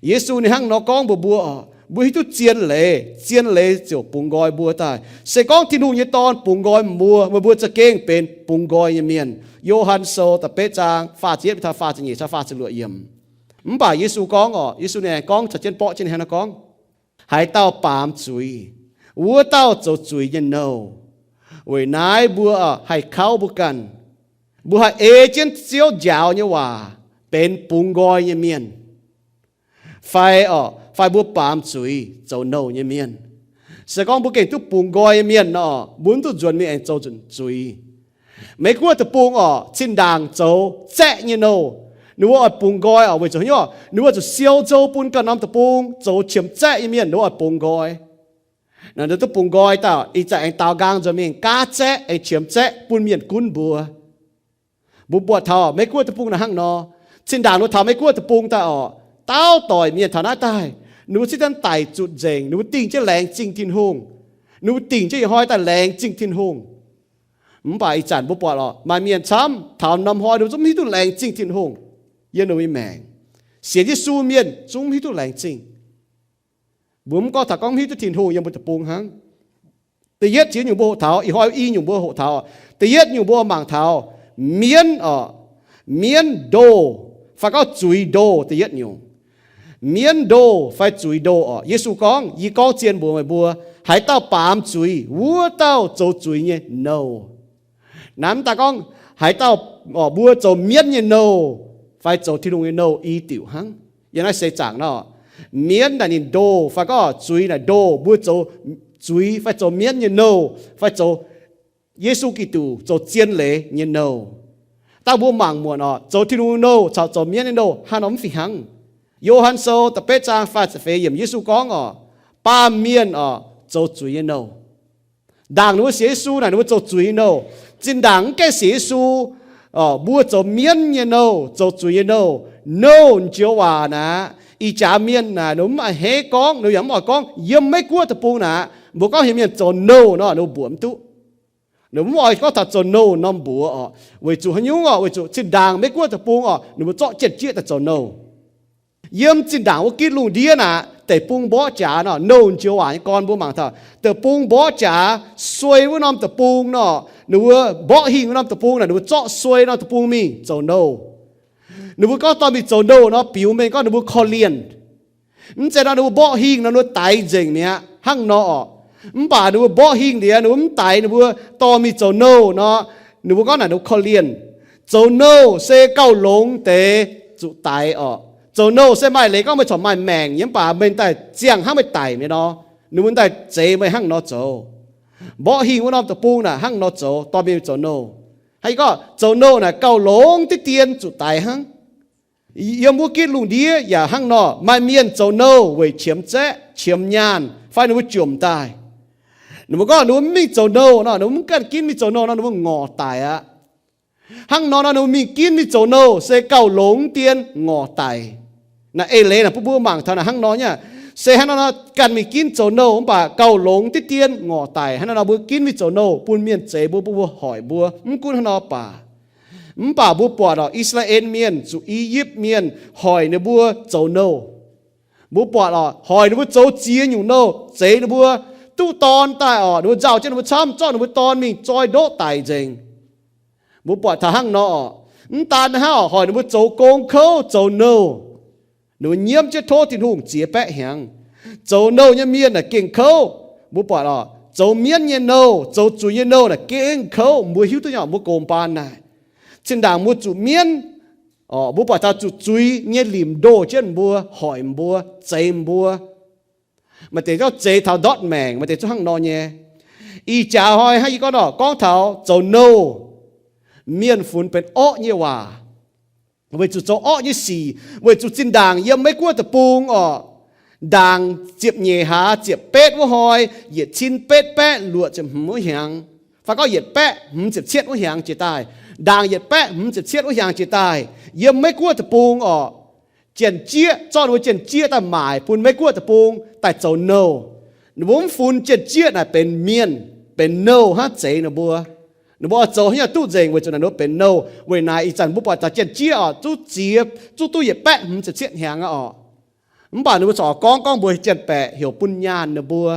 Yesu ninh hnangv nor gorngv mbuox mbuo oc, mbuo hiuv duqv zien leiz, zien leiz ziouc bungx nqoi mbuo daaih. Se gorngv Tin-Hungh nyei Dorn bungx nqoi mbuo, meih mbuo za'gengh benx bungx nqoi nyei mienh. Yo^han Sou da'betv zaang faah ziepc yietv mingh taux faah ziepc nyeic caux faah ziepc luoqc yiemc. Mv baac Yesu gorngv oc, Yesu ninh aengx gorngv caux jienv borqv jienv hnangv naaiv gorngv, haaix dauh baamz zuiz, wuov dauh zoux zuiz nyei nouh. Weic naaiv mbuo haih kauv mbuo ganh. Mbuo haih ei jienv Ziouv njaaux nyei waac benx bungx nqoi nyei mienh. Fai oc, fai mbuo baamz zuiz zoux nouh nyei mienh. Se gorngv mbuo gengh duqv bungx nqoi nyei mienh nor, mbuo mv duqv nzuonx mingh aengx zoux nzunc zuiz. Meiv Guoqv deic-bung oc, zinh ndaangc zoux zaeqv nyei nouh. Ninh mbuo oix bungx nqoi oc, weic zuqc haaix nyungc? Ninh mbuo zuqc siou nzou bun ganh norm deic-bung zoux qiemx zaeqv nyei mienh, ninh mbuo oix bungx nqoi. Naaiv ninh duqv bungx nqoi daaih, ih zanc aengx daaux nqaang nzuonx mingh gaav zaeqv, aengx qiemx zaeqv bun mienh gunv mbuo. Mbuo buatc taux Meiv Guoqv deic-bung naaiv hnangv nor. Zinh ndaangc ninh mbuo taux Meiv Guoqv deic-bung daaih oc, dauh doic mienh taux naaiv daaih, ninh mbuo cingx daaih daic zuqc nzengc, ninh mbuo dingh jienv laengz zingh Tin-Hungh. Ninh mbuo dingh jienv ih hnoi daaih laengz zingh Tin-Hungh. Mv baac ih zanc mbuo buatc oc, maaih mienh camv taux norm hnoi ninh mbuo zungv mv hiuv duqv laengz zingh Tin-Hungh yiem ninh mbuo nyei maengc. Sienx Yesu mienh zungv mv hiuv duqv laengz zingh. Mbuo mv gorngv taux gorngv mv hiuv duqv Tin-Hungh yiem mbuo deic-bung hnangv. Da'yietv ziex nyungc mbuo hoqc taux, ih hnoi i nyungc mbuo hoqc taux. Da'yietv nyungc mbuo mangc taux mienv oc, mienv ndoh, fai gorngv zuiz ndoh. Da'yietv nyungc, mienv ndoh fai zuiz ndoh oc. Yesu gorngv, yie gorngv zien mbuox meih mbuo, haaix dauh baamz zuiz, wuov dauh zoux zuiz nyei nouh. Naaiv mv daaih gorngv haaix dauh, oc, mbuo zoux mienv nyei nouh fai zoux Tin-Hungh nyei nouh i diuc hnangv. Yiem naaiv seix zaangc nor, mienv naaic ninh ndoh fai gorngv zuiz naaic ndoh, mbuo zoux zuiz fai zoux mienv nyei nouh fai zoux Yesu Giduc zoux zien leiz nyei nouh. Dangh mbuo mangc muonc oc, zoux Tin-Hungh nyei nouh caux zoux mienv nyei nouh haaix norm mv fih hnangv? Yo^han Sou da'betv zaang faah ziepc feix yiemc Yesu gorngv oc, baamh mienh oc, zoux zuiz nyei nouh. Ndaangc ninh mbuo sienx Yesu naaic ninh mbuo zoux zuiz nyei nouh. Zinh ndaangc mv gaengh sienx Yesu, Mbuo zoux mienv nyei nouh, zoux zuiz nyei nouh, nouh njoux waac naaic, ih jaax mienh naaic ninh mv a'hneiv gorngv, ninh yaac mv oix gorngv yiem Meiv Guoqv deic-bung naaic. Mbuo gorngv heuc mienh zoux nouh nor, ninh mbuo mbuoqc mv duqv. Ninh mv oix gorngv taux zoux nouh norm mbuox oc. Weic zuqc haaix nyungc oc? Weic zuqc zinh ndaangc Meiv Guoqv deic-bung oc, ninh mbuo zorqv jienv jieqv daaih zoux nouh. Yiem zinh ndaangc wuov gitv lungh ndiev naaic, deic-bung mborqv jaax nor, nouh njoux waac nyei gorn mbuo mangc taux deic-bung mborqv jaax, suei wuov norm deic-bung nor, ninh mbuo mborqv hingh wuov norm deic-bung naaic, ninh mbuo zorqv suei norm deic-bung mingh zoux nouh. Ninh mbuo gorngv dorh mingh zoux nouh nor, biux mengh gorngv ninh mbuo korv-lienh. Mv zeiz nor ninh mbuo mborqv hingh nor ninh mbuo daix nzengc mi'aqv hnangv nor oc. Mv baac ninh mbuo mborqv hingh liuz ninh mbuo mv daix, ninh mbuo dorh mingh zoux nouh nor, ninh mbuo gorngv naaic ninh mbuo korv-lienh. Zoux nouh se gauh longx deix zuqc daix oc. Zoux nouh se maaih leiz gorngv meih corc maaih maengc nyei mv baac meih daaih ziangh hnangv meih daic mi'aqv nor, ninh mbuo daaih zeix meih hnangv nor zoux. Mborqv hingh wuov norm deic-bung naaic hnangv nor zoux, dorh mingh zoux nouh. Hnangv yie gorngv zoux nouh naaic gauh longx diqv dien zuqc daix hnangv. Yiem wuov gitv lungh ndiev yaac hnangv nor, maaih mienh zoux nouh weic qiemx zaeqv, qiemx nyaanh, fai ninh mbuo jomc daaih. Ninh mbuo gorngv ninh mbuo mv mingh zoux nouh nor, ninh mbuo mv ganh ginv mingh zoux nouh nor, ninh mbuo ngorc daic aqv. Hnangv nor nor ninh mbuo mingh ginv mingh zoux nouh se gauh longx dien ngorc daic. Naaiv eix leiz naaic bun mbuo mangc taux naaic hnangv nor nyei. Se hnangv nor nor ganh mingh ginv zoux nouh mv baac gauh longx diqv dien ngorc daic. Hnangv nor nor mbuo ginv mingh zoux nouh bun mienh zeix mbuo, bun mbuo hoic mbuo. Mv gunv hnangv nor baac mv baac mbuo buatc oc, I^saa^laa^en Mienh zuqc I^yipv Mienh hoic ninh mbuo zoux nouh. Mbuo buatc oc, hoic ninh mbuo zoux ziex nyungc nouh, zeix ninh mbuo duqv dorn daaih oc, ninh mbuo nzauh jienv ninh mbuo camv, zorqv ninh mbuo dorn mingh zoi ndoqv daic nzengc. Mbuo buatc taux hnangv nor oc, mv daan hnangv oc, hoic ninh mbuo zoux gong kouv, zoux nouh. Ninh mbuo nyiemv jienv tov Tin-Hungh ziex baeqv hnyangx. Zoux nouh nyei mienh naaic gengh kouv. Mbuo buatc oc, zoux mienv nyei nouh, zoux zuiz nyei nouh naaic gengh kouv. Mbuo hiuv duqv nyei oc, mbuo gomx baan naaic, zinh ndaangc mbuo zuqc mienv oc, mbuo buatc taux zuqc zuiz nyei limc ndoh jienv mbuo, hoic mbuo, zeix mbuo. Maaih deix zorqv zeix taux ndortv maengc, maaih deix zungv hnangv nor nyei. Ih jaax hnoi hnangv yie gorngv nor, gorngv taux zoux nouh, mienh funx benx orqv nyei waac, weic zuqc zoux orqv nyei sic, weic zuqc zinh ndaangc yiem Meiv Guoqv deic-bung oc, ndaangc ziepc nyeic hlaax ziepc betv wuov hnoi, yietc cin betv baeqv luoqc ziepc hmz wuov hnyangx, fai gorngv yietc baeqv hmz ziepc cietv wuov hnyangx jiex daaih, ndaangc yietc baeqv hmz ziepc cietv wuov hnyangx jiex daaih, yiem Meiv Guoqv deic-bung oc, janx-jieqv, zorqv ninh mbuo janx-jieqv daaih maaic bun Meiv Guoqv deic-bung daaih zoux nouh. Ninh mbuo mv funx janx-jieqv naaic benx mienh, benx nouh hnangv zeix ninh mbuo. Ninh mbuo oix zoux haaix nyungc duqv nzengc weic zuqc naaic ninh mbuo benx nouh. Weic naaic ih zanc mbuo buatc taux janx-jieqv oc, zungv ziex, zungv duqv yietc baeqv hmz ziepc cietv hnyangx aqv oc. Mv baac ninh mbuo corc gorngv gorngv mbuox janx-baeqc heuc bun nyaanh ninh mbuo,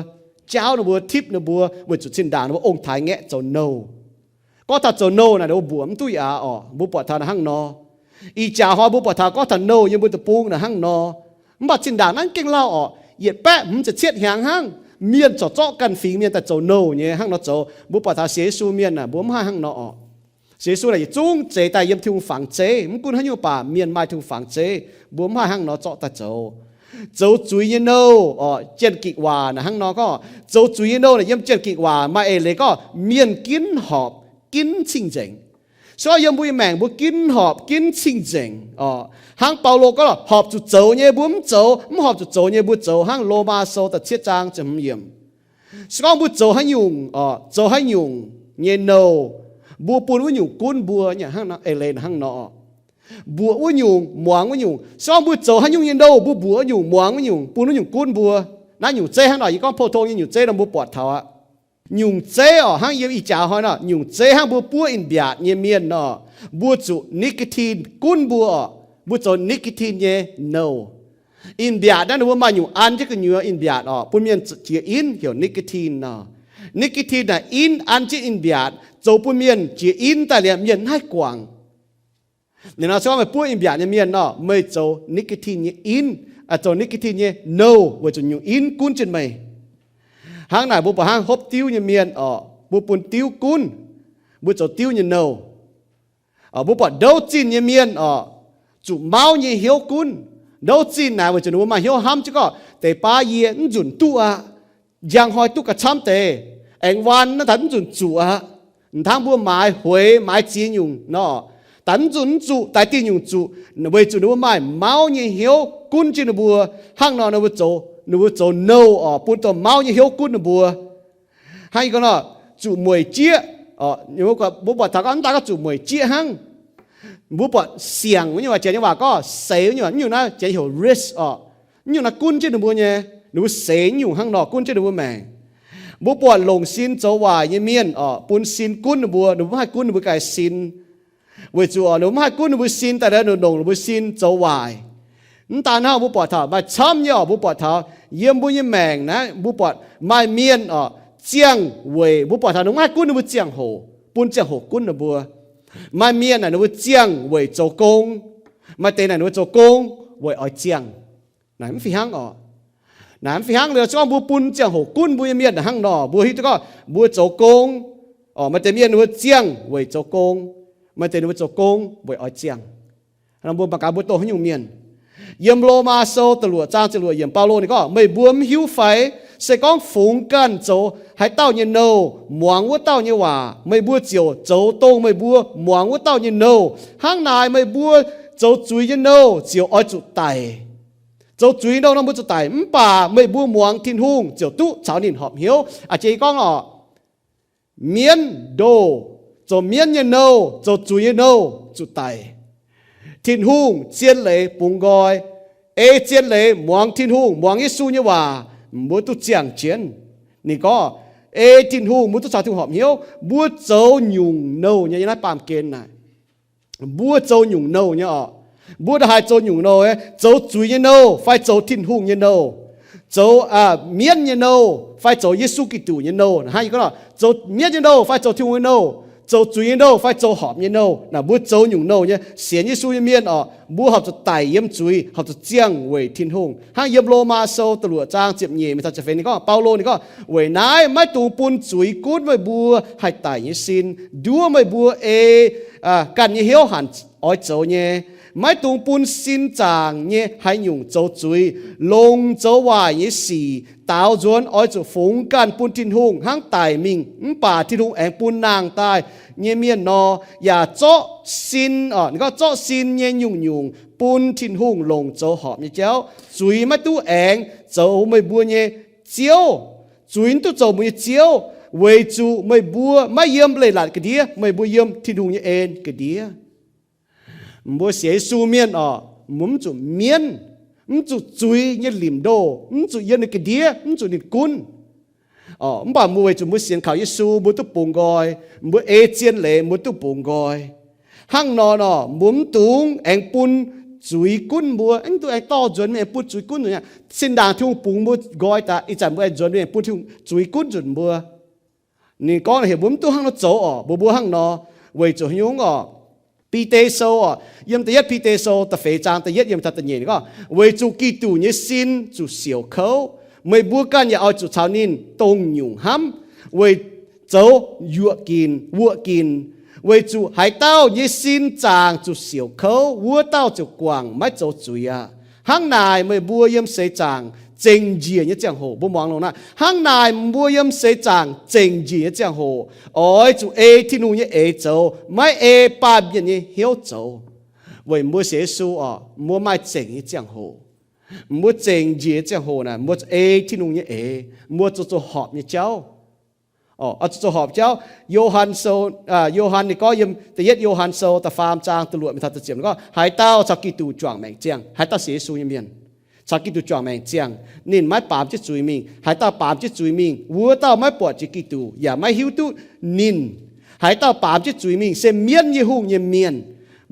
jaauv ninh mbuo, tipv ninh mbuo, weic zuqc zinh ndaangc ninh mbuo ong-taaix ngaeqv zoux nouh. Gorngv taux zoux nouh naaic ninh mbuo mbuoqc mv duqv aqv oc. Mbuo buatc taux naaic hnangv nor. Ih jaax hnoi mbuo buatc taux gorngv taux nouh yiem mbuo deic-bung naaic hnangv nor. Mv baac zinh ndaangc naaiv gengh lauh oc, yietc baeqv hmz ziepc cietv hnyangx hnangv, mienh corc zorqv ganh fingx mienh daaih zoux nouh nyei hnangv nor zoux. Mbuo buatc taux sienx Yesu mienh naaic mbuo mv haih hnangv nor oc. Sienx Yesu naaic yietc zungv zeix daaih yiem Tin-Hungh fangx zeiv. Mv gunv haaix nyungc baac mienh maaih Tin-Hungh fangx zeiv, mbuo mv haih hnangv nor zorqv daaih zoux. Zoux zuiz nyei nouh oc, Janx-Gikc waac naaic hnangv nor gorngv, zoux zuiz nyei nouh naaic yiem Janx-Gikc waac maaih eix leiz gorngv mienh ginv horpc, ginv cing-nzengc. Se gorngv yiem mbuo nyei maengc mbuo ginv horpc, ginv cing-nzengc oc, hnangv Baulo gorngv, horpc zuqc zoux nyei mbuo mv zoux, mv horpc zuqc zoux nyei mbuo zoux, hnangv Lomaa Sou da'cietv zaang ziepc hmz yiemc. Se gorngv mbuo zoux haaix nyungc oc, zoux haaix nyungc nyei nouh, mbuo bun wuov nyungc gunv mbuo, hnangv nor, eix leiz hnangv nor oc. Mbuoqc wuov nyungc, muangx wuov nyungc. Se gorngv mbuo zoux haaix nyungc nyei nouh, mbuo mbuoqc wuov nyungc, muangx wuov nyungc, bun wuov nyungc gunv mbuo. Naaiv nyungc zeiv hnangv nor, yie gorngv pou-tong nyei nyungc zeiv nor mbuo buatc taux aqv. Nyungc zeiv oc, hnangv yiem ih jaax hnoi nor, nyungc zeiv hnangv mbuo buov in-mbiaatc nyei mienh nor, mbuo zuqc nicotine gunv mbuo oc. Mbuo zoux nicotine nyei nouh. In-mbiaatc naaiv ninh mbuo maaih nyungc an jienv gu'nyuoz in-mbiaatc oc, bun mienh jiex inv, heuc nicotine nor. Nicotine naaic inv an jienv in-mbiaatc, zoux bun mienh jiex inv daaih liuz mienh mv haih guangc. Ninh nor se gorngv meih buov in-mbiaatc nyei mienh nor, meih zoux nicotine nyei inv, zoux nicotine nyei nouh weic zuqc nyungc inv gunv jienv meih. Hnangv naaic mbuo buatc hnangv hopv diuv nyei mienh oc, mbuo bun diuv gunv, mbuo zoux diuv nyei nouh. Mbuo buatc ndouv zinh nyei mienh oc, zuqc mauv nyei hnyouv gunv. Ndouv zinh naaic weic zuqc ninh mbuo maaih hnyouv hnamv jienv gorngv, deix baav yie mv nzunc duqv aqv. Njang hnoi duqv gauh camv deix. Aengx waan naaiv daaih mv nzunc zuqc aqv. Hnangv mbuo maaiz hueix, maaiz ziex nyungc nor, daaih mv nzunc mv zuqc, daaih diuh nyungc zuqc, weic zuqc ninh mbuo maaih mauv nyei hnyouv gunv jienv ninh mbuo. Hnangv nor ninh mbuo zoux, ninh mbuo zoux nouh oc, bun dongh mauv nyei hnyouv gunv ninh mbuo. Hnangv yie gorngv nor, zuqc mueic jieqv. Mbuo buatc taux gorngv mv daaih gorngv zuqc mueic jieqv hnangv. Mbuo buatc siangc wuov nyungc, Janx nyei waac gorngv seix wuov nyungc, nyungc naaiv Janx heuc risk oc. Nyungc naaiv gunv jienv ninh mbuo nyei, ninh mbuo seix nyungc hnangv nor gunv jienv ninh mbuo maengc. Mbuo buatc longc sin zoux waaic nyei mienh oc, bun sin gunv ninh mbuo, ninh mbuo mv haih gunv ninh mbuo ganh sin. Weic zuqc oc, ninh mbuo mv haih gunv ninh mbuo sin daaih, ninh longc ninh mbuo sin zoux waaic. Mv daan hnangv, mbuo buatc taux maaih camv nyei oc, mbuo buatc taux yiem mbuo nyei maengc naaiv, mbuo buatc maaih mienh oc, ziangh weic, mbuo buatc taux ninh mv haih gunv ninh mbuo ziangh hoc, bun ziangh hoc gunv ninh mbuo. Maaih mienh naaic ninh mbuo ziangh weic zoux gong, maaih deix naaic ninh mbuo zoux gong weic oix ziangh. Naaic mv fih hnangv oc. Naaic mv fih hnangv liuz, se gorngv mbuo bun ziangh hoc gunv mbuo nyei mienh hnangv nor, mbuo hiuv duqv gorngv mbuo zoux gong, maaih deix mienh ninh mbuo ziangh weic zoux gong, maaih deix ninh mbuo zoux gong weic oix ziangh. Mbuo mangc gaax mbuo dongh haaix nyungc mienh. Yiem Lomaa Sou da'luoqc zaang ziepc luoqc yiemc, Baulo ninh gorngv, meih mbuo mv hiuv fai? Se gorngv fungx ganh zoux haaix dauh nyei nouh, muangx wuov dauh nyei waac, meih mbuo ziouc zoux dongh meih mbuo muangx wuov dauh nyei nouh. Hnangv naaic meih mbuo zoux zuiz nyei nouh ziouc oix zuqc daic. Zoux zuiz nyei nouh nor mbuo zuqc daic, mv baac meih mbuo muangx Tin-Hungh ziouc duqv caux ninh horpc hnyouv. A'jiex gorngv oc, mienv ndoh, zoux mienv nyei nouh, zoux zuiz nyei nouh zuqc daic. Tin-Hungh zien leiz bungx nqoi. Ei zien leiz muangx Tin-Hungh, muangx Yesu nyei waac, mbuo duqv ziangh jienv. Ninh gorngv, ei Tin-Hungh, mbuo duqv caux Tin-Hungh horpc hnyouv, mbuo zoux nyungc nouh nyei, yiem naaiv baamh gen naaic. Mbuo zoux nyungc nouh nyei oc. Mbuo ndongc haaix zoux nyungc nouh, zoux zuiz nyei nouh fai zoux Tin-Hungh nyei nouh, zoux mienv nyei nouh fai zoux Yesu Giduc nyei nouh. Hnangv yie gorngv, zoux mienv nyei nouh fai zoux Tin-Hungh nyei nouh, zoux zuiz nyei nouh fai zoux horpc nyei nouh. Naaic mbuo zoux nyungc nouh nyei, sienx Yesu nyei mienh oc, mbuo horpc zuqc daic yiem zuiz, horpc zuqc ziangh weic Tin-Hungh. Hnangv yiem Lomaa Sou da'luoqc zaang ziepc nyeic mingh taux ziepc feix ninh gorngv, Baulo ninh gorngv, weic naaiv maiv dungx bun zuiz gunv meih mbuo haih daic nyei sin, nduov meih mbuo ei ganh nyei hnyouv hanc oix zoux nyei. Maiv dungx bun sin zaangc nyei haaix nyungc zoux zuiz, longc zoux waaic nyei sic daaux nzuonx, oix zuqc fungx ganh bun Tin-Hungh hnangv daic mingh, mv baac Tin-Hungh aengx bun nangh daaih nyei mienh nor, yaac zorqv sin, ninh gorngv zorqv sin nyei nyungc-nyungc bun Tin-Hungh longc zoux horpc nyei jauv. Zuiz maiv duqv aengx zoux meih mbuo nyei ziouv. Zuiz mv duqv zoux mbuo nyei ziouv, weic zuqc meih mbuo maiv yiem leiz-latc ga'ndiev, meih mbuo yiem Tin-Hungh nyei en ga'ndiev. Mbuo sienx Yesu mienh oc, mbuo mv zuqc mienv, mv zuqc zuiz nyei limc ndoh, mv zuqc yiem ninh ga'ndiev, mv zuqc ninh gunv. Mv baac mbuo weic zuqc mbuo sienx kaux Yesu, mbuo duqv bungx nqoi, mbuo ei zien leiz, mbuo duqv bungx nqoi. Hnangv nor nor, mbuo mv dungx aengx bun zuiz gunv mbuo, mv dungx aengx dorh nzuonx mingh aengx bun zuiz gunv nzunc. Zinh ndaangc Tin-Hungh bungx mbuo nqoi daaih, ih zanc mbuo aengx nzuonx mingh aengx bun zuiz gunv nzunc mbuo. Ninh gorngv heuc mbuo mv dungx hnangv nor zoux oc, mbuo mbuo hnangv nor, weic zuqc haaix nyungc oc? Bide Sou oc, yiem da'yietv Bide Sou da'feix zaang da'yietv yiem da'nyeic ninh gorngv, weic zuqc Giduc nyei sin zuqc siouc kouv, meih mbuo ganh yaac oix zuqc caux ninh dongh nyungc hnamv, weic zoux yuoqc ginc wuoqc ginc. Weic zuqc haaix dauh nyei sin zaangc zuqc siouc kouv, wuov dauh ziouc guangc maiv zoux zuiz aqv. Hnangv naaic meih mbuo yiem seix zaangc zengc njiec nyei ziangh hoc, mbuo muangx longx naaiv, hnangv naaic mbuo yiem seix zaangc zengc njiec nyei ziangh hoc, oix zuqc ei Tin-Hungh nyei eix zoux, maiv ei baamh mienh nyei hnyouv zoux. Weic mbuo sienx Yesu oc, mbuo maaih zengc nyei ziangh hoc. Mbuo zengc njiec nyei ziangh hoc naaic, mbuo ei Tin-Hungh nyei eix, mbuo zoux zoux horpc nyei jauv. Oix zuqc zoux horpc jauv. Yo^han Sou, Yo^han ninh gorngv yiem da'yietv Yo^han Sou da'faam zaang da'luoqc mingh taux da'ziepc gorngv, haaix dauh caux Giduc juangc maengc ziangh, haaix dauh sienx Yesu nyei mienh, caux Giduc juangc maengc ziangh, ninh maiv baamz jienv zuiz mingh. Haaix dauh baamz jienv zuiz mingh, wuov dauh maiv buatc jiex Giduc yaac maiv hiuv duqv ninh. Haaix dauh baamz jienv zuiz mingh se mienv nyei hungh nyei mienh,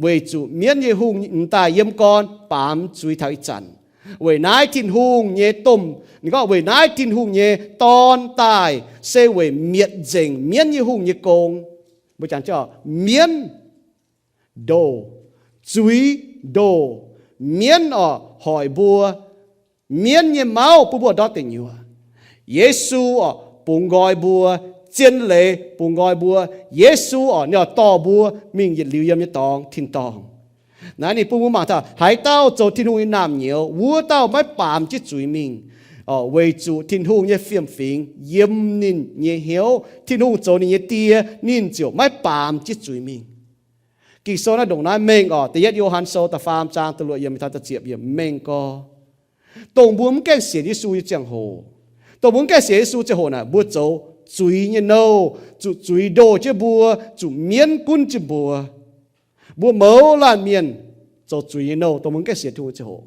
weic zuqc mienv nyei hungh m'daaih yiem gorn baamz zuiz taux ih zanc. Weic naaiv Tin-Hungh nyei domh, ninh gorngv weic naaiv Tin-Hungh nyei Dorn daaih se weic mietc nzengc mienv nyei hungh nyei gong. Mbuo jangx mienv ndoh, zuiz ndoh, mienv oc hoic mbuo, mienv nyei mauv bun mbuo ndortv deic nyuoqc. Yesu oc bungx nqoi mbuo, zien leiz bungx nqoi mbuo. Yesu oc ninh oix dorh mbuo mingh yietc liuz yiem nyei dorngx tin-dorngh. Naaiv ninh bun mbuo mangc taux haaix dauh zoux Tin-Hungh nyei naamh nyouz, wuov dauh maiv baamz jienv zuiz mingh, weic zuqc Tin-Hungh nyei fiem-fingx yiem ninh nyei hnyouv. Tin-Hungh zoux ninh nyei Die, ninh ziouc maiv baamz jienv zuiz mingh. Ging-Sou naaiv ndongc naaiv mengh oc, da'yietv Yo^han Sou da'faam zaang da'luoqc yiemc taux da'ziepc yiemc mengh gorx. Dongh mbuo mv gaengh sienx Yesu nyei ziangh hoc, dongh mbuo mv gaengh sienx Yesu ziangh hoc naaic, mbuo zoux zuiz nyei nouh, zuqc zuiz ndoh jienv mbuo, zuqc mienv gunv jienv mbuo. Mbuo mouz laanh mienh zoux zuiz nyei nouh, dongh mbuo mv gaengh sienx Tin-Hungh nyei ziangh hoc.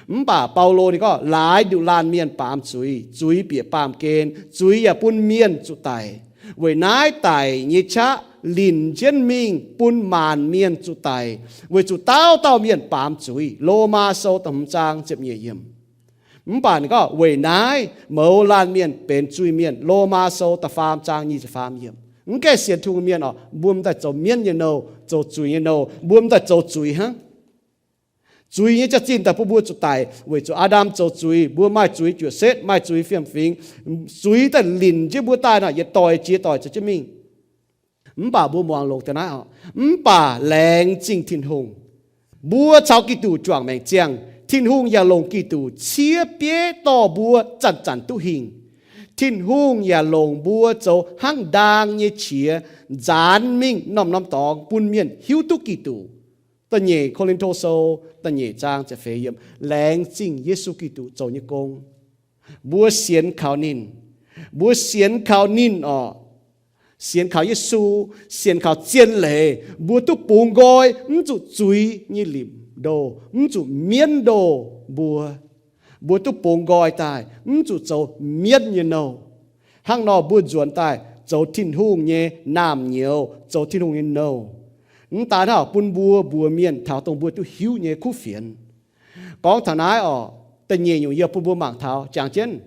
Mv baac Baulo ninh gorngv, laaix nduqc laanh mienh baamz zuiz, zuiz bieqc baamh gen, zuiz yaac bun mienh zuqc daic. Weic naaiv daic nyei qaqv linc jienv mingh bun maanc mienh zuqc daic, weic zuqc dauh dauh mienh baamz zuiz. Lomaa Sou da'hmz zaang ziepc nyeic yiemc. Mv baac ninh gorngv weic naaiv mouz laanh mienh benx zuiz-mienh. Lomaa Sou da'faam zaang nyic ziepc faam yiemc. Mv gaengh sienx Tin-Hungh mienh oc, mbuo m'daaih zoux mienv nyei nouh, zoux zuiz nyei nouh, mbuo m'daaih zoux zuiz hnangv. Zuiz nyei jaax-zinh daaih bun mbuo zuqc daic, weic zuqc Aa^ndam zoux zuiz, mbuo maaih zuiz juoqc setv, maaih zuiz fiem-fingx. Zuiz daaih linc jienv mbuo daaih nor, yietc doic jiex doic zoux jienv mingh. Mv baac mbuo muangx longx deix naaiv oc. Mv baac laengz zingh Tin-Hungh, mbuo caux Giduc juangc maengc ziangh, Tin-Hungh yaac longc Giduc ciev bieiv dorh mbuo zanc-zanc duqv hingh. Tin-Hungh yaac longc mbuo zoux hnangv ndaang nyei qiex nzaanx mingh norm-norm dorngx bun mienh hiuv duqv Giduc. Da'nyeic Ko^lin^to Sou da'nyeic zaang ziepc feix yiemc. Laengz zingh Yesu Giduc zoux nyei gong. Mbuo sienx kaux ninh. Mbuo sienx kaux ninh oc. Sienx kaux Yesu, sienx kaux zien leiz, mbuo duqv bungx nqoi, mv zuqc zuiz nyei limc ndoh, mv zuqc mienv ndoh mbuo. Mbuo duqv bungx nqoi daaih, mv zuqc zoux mienv nyei nouh. Hnangv nor mbuo nzuonx daaih zoux Tin-Hungh nyei naamh nyouz, zoux Tin-Hungh nyei nouh. Mv daan hnangv bun mbuo mbuox mienh taux dongh mbuo duqv hiuv nyei kuv fienx. Gorngv taux naaiv oc, da'nyeic nyungc yie bun mbuo mangc taux jangx jienv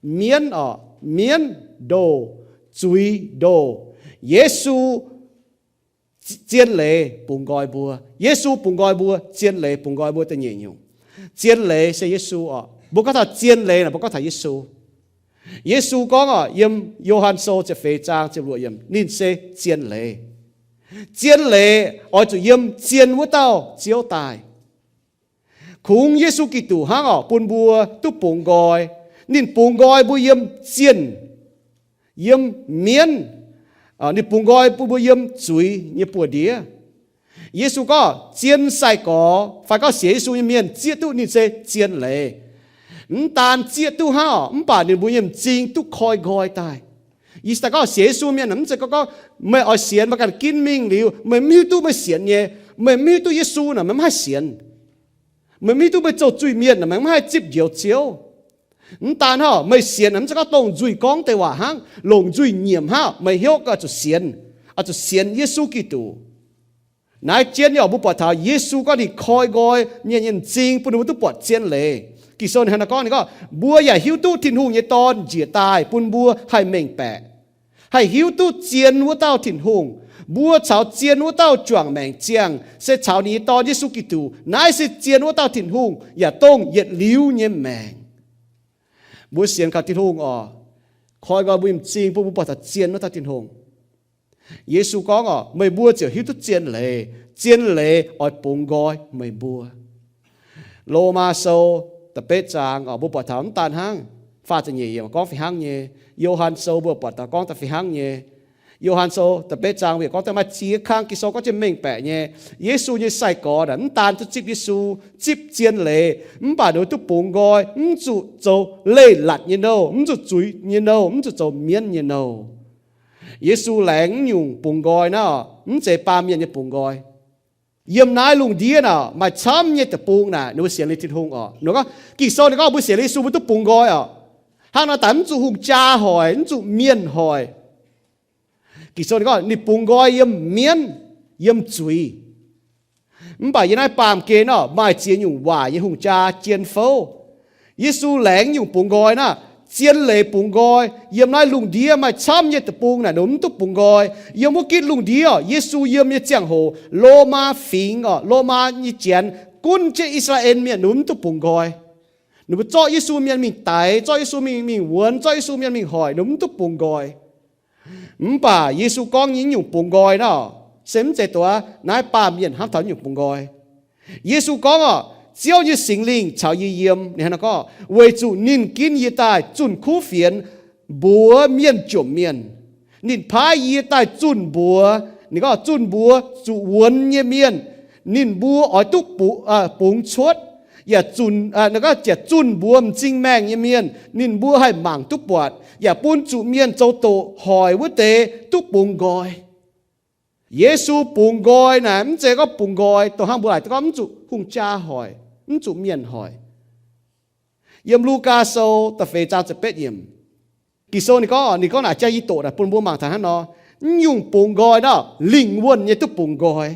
mienv oc, mienv ndoh, zuiz ndoh. Yesu zien leiz bungx nqoi mbuo. Yesu bungx nqoi mbuo, zien leiz bungx nqoi mbuo da'nyeic nyungc. Zien leiz se Yesu oc. Mbuo gorngv taux zien leiz naaic, mbuo gorngv taux Yesu. Yesu gorngv oc, yiem Yo^han Sou ziepc feix zaang ziepc luoqc yiemc, ninh se zien leiz. Zien leiz oix zuqc yiem zien wuov dauh Ziouv daaih. Kungx Yesu Giduc hnangv oc, bun mbuo duqv bungx nqoi. Ninh bungx nqoi mbuo yiem zienh, yiem mienv. Ninh bungx nqoi bun mbuo yiem zuiz nyei buoz-ndiev. Yesu gorngv zien sai-gorx fai gorngv sienx Yesu nyei mienh zieqv duqv ninh se zien leiz. Mv daan zieqv duqv hnangv oc, mv baac ninh mbuo nyei m'zing duqv koi nqoi daaih. Yie daaih gorngv sienx Yesu mienh mv zeiz gorngv, gorngv meih oix sienx meih ganh ginv mingh liuz, meih mv hiuv duqv meih sienx nyei, meih mv hiuv duqv Yesu naaic meih mv haih sienx. Meih mv hiuv duqv meih zoux zuiz-mienh naaic meih mv haih zipv njoux Ziouv. Mv daan hnangv, meih sienx naaic mv zeiz gorngv dongh nzuih gorngv deix waac hnangv, longc nzuih nyiemc hnangv, meih hnyouv oix zuqc sienx, oix zuqc sienx Yesu Giduc. Naaiv jienv nyei oc, mbuo buatc taux Yesu gorngv ninh koi nqoi mienh nyei m'zing bun ninh mbuo duqv buatc zien leiz. Ging-Sou ninh hnangv naaiv gorngv, ninh gorngv, mbuo yaac hiuv duqv Tin-Hungh nyei Dorn njiec daaih bun mbuo haih mengh baeqc, haih hiuv duqv zien wuov dauh Tin-Hungh. Mbuo caux zien wuov dauh juangc maengc ziangh se caux ninh nyei Dorn Yesu Giduc. Naaiv se zien wuov dauh Tin-Hungh yaac dongh yietc liuz nyei maengc. Mbuo sienx kaux Tin-Hungh oc, koi nqoi mbuo nyei m'zing bun mbuo buatc taux zien wuov dauh Tin-Hungh. Yesu gorngv oc, meih mbuo ziouc hiuv duqv zien leiz, zien leiz oix bungx nqoi meih mbuo. Lomaa Sou da'betv zaang oc, mbuo buatc taux mv daan hnangv, faah ziepc nyeic yiemc gorngv fih hnangv nyei. Yo^han Sou mbuo buatc taux gorngv daaih fih hnangv nyei. Yo^han Sou da'betv zaang mbuo yaac gorngv daaih maaih ziex kang Ging-Sou gorngv jienv mengh baeqc nyei. Yesu nyei sai-gorx naaic mv daan duqv zipv Yesu, zipv zien leiz, mv baac ninh mbuo duqv bungx nqoi, mv zuqc zoux leiz-latc nyei nouh, mv zuqc zuiz nyei nouh, mv zuqc zoux mienv nyei nouh. Yesu laengz nyungc bungx nqoi naaiv oc, mv zeiz baamh mienh nyei bungx nqoi. Yiem naaiv lungh ndiev naaic maaih camv nyei deic-bung naaic ninh mbuo sienx liuz Tin-Hungh oc. Ninh gorngv, Ging-Sou ninh gorngv mbuo sienx liuz Yesu mbuo duqv bungx nqoi oc. Hnangv nor daaih mv zuqc hungh jaa hoic, mv zuqc mienh hoic. Ging-Sou ninh gorngv ninh bungx nqoi yiem mienv, yiem zuiz. Mv baac yiem naaiv baamh gen nor maaih ziex nyungc waaic nyei hungh jaa jien fouv. Yesu laengz nyungc bungx nqoi naaiv, zien leiz bungx nqoi. Yiem naaiv lungh ndiev maaih camv nyei deic-bung naaic ninh mbuo mv duqv bungx nqoi. Yiem wuov gitv lungh ndiev oc, Yesu yiem nyei ziangh hoc, Lomaa fingx oc, Lomaa nyei janx gunv jienv I^saa^laa^en Mienh ninh mbuo mv duqv bungx nqoi. Ninh mbuo zorqv Yesu mienh mingh daix, zorqv Yesu mingh, mingh wuonx, zorqv Yesu mienh mingh hoic, ninh mbuo mv duqv bungx nqoi. Mv baac Yesu gorngv nyei nyungc bungx nqoi naaiv, se mv zeiz dongh naaiv baamh mienh hnamv taux nyungc bungx nqoi. Yesu gorngv oc, Ziouv nyei Singx Lingh caux yie yiem, ninh hnangv naaiv gorngv, weic zuqc ninh ginv yie daaih zunh kuv fienx mbuox mienh jomc mienh. Ninh paaiv yie daaih zunh mbuox, ninh gorngv zunh mbuox zuqc wuonx nyei mienh, ninh mbuo oix duqv bungx cuotv, yaac zunh, ninh gorngv ziec zunh mbuox m'zing maengh nyei mienh, ninh mbuo haih mangc duqv buatc, yaac bun zuqc mienh zoux doqc hoic wuov deix duqv bungx nqoi. Yesu bungx nqoi naaic mv zeiz gorngv bungx nqoi dongh hnangv mbuo laaic gorngv mv zuqc hungh jaa hoic, mv zuqc mienh hoic. Yiem Lugaa Sou da'feix zaang ziepc betv yiemc, Ging-Sou ninh gorngv, ninh gorngv naaic jaa i doqc naaic bun mbuo mangc taux hnangv nor, mv nyungc bungx nqoi naaic lingh wuonh nyei duqv bungx nqoi.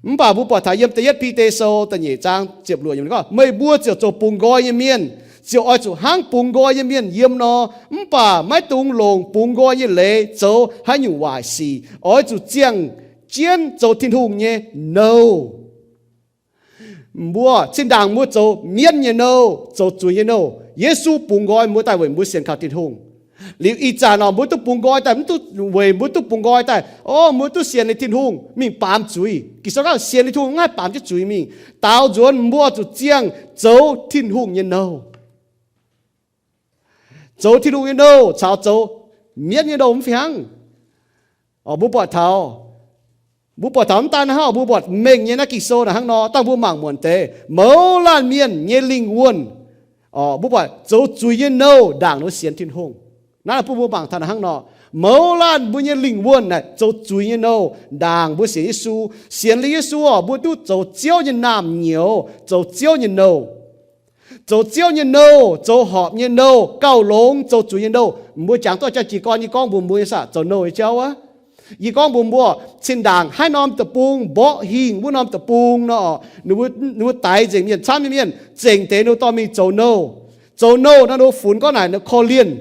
Mv baac mbuo buatc taux yiem da'yietv Bide Sou da'nyeic zaang ziepc luoqc yiemc gorngv, meih mbuo ziouc zoux bungx nqoi nyei mienh, ziouc oix zuqc hnangv bungx nqoi nyei mienh yiem nor. Mv baac maiv dungx longc bungx nqoi nyei leiz zoux haaix nyungc waaic sic, oix zuqc ziangh jienv zoux Tin-Hungh nyei nouh. Mbuo zinh ndaangc mbuo zoux mienv nyei nouh, zoux zuiz nyei nouh, Yesu bungx nqoi mbuo daaih weic mbuo sienx kaux Tin-Hungh. Liuz ih zanc nor mbuo duqv bungx nqoi daaih, mv duqv weic mbuo duqv bungx nqoi daaih, o, mbuo duqv sienx ninh Tin-Hungh mingh baamz zuiz. Ging-Sou gorngv sienx ninh Tin-Hungh mv haih baamz jienv zuiz mingh. Daaux nzuonx mbuo zuqc ziangh zoux Tin-Hungh nyei nouh. Zoux Tin-Hungh nyei nouh caux zoux mienv nyei nouh mv fih hnangv. Mbuo buatc taux, mbuo buatc taux mv daan hnangv, mbuo buatc mengh nyei naaiv Ging-Sou naaic hnangv nor, dangh mbuo mangc muonc deix mouz laanh mienh nyei lingh wuonh, mbuo buatc zoux zuiz nyei nouh ndaangc ninh mbuo sienx Tin-Hungh. Naaiv bun mbuo mangc taux naaic hnangv nor, mouz laanh mbuo nyei lingh wuonh naaic zoux zuiz nyei nouh ndaangc mbuo sienx Yesu. Sienx liuz Yesu oc, mbuo duqv zoux Ziouv nyei naamh nyouz, zoux Ziouv nyei nouh. Zoux Ziouv nyei nouh, zoux horpc nyei nouh, gauh longx zoux zuiz nyei nouh. Mbuo jangx duqv janx-jiex gorn yie gorngv mbuox mbuo nyei saah, zoux nouh nyei jauv aqv. Yie gorngv mbuox mbuo, zinh ndaangc haaix norm deic-bung mborqv hingh wuov norm deic-bung nor, ninh mbuo daix nzengc mienh, camv nyei mienh zengc deix ninh mbuo dorh mingh zoux nouh. Zoux nouh nor ninh mbuo funx gorngv naaic ninh korv-lienh,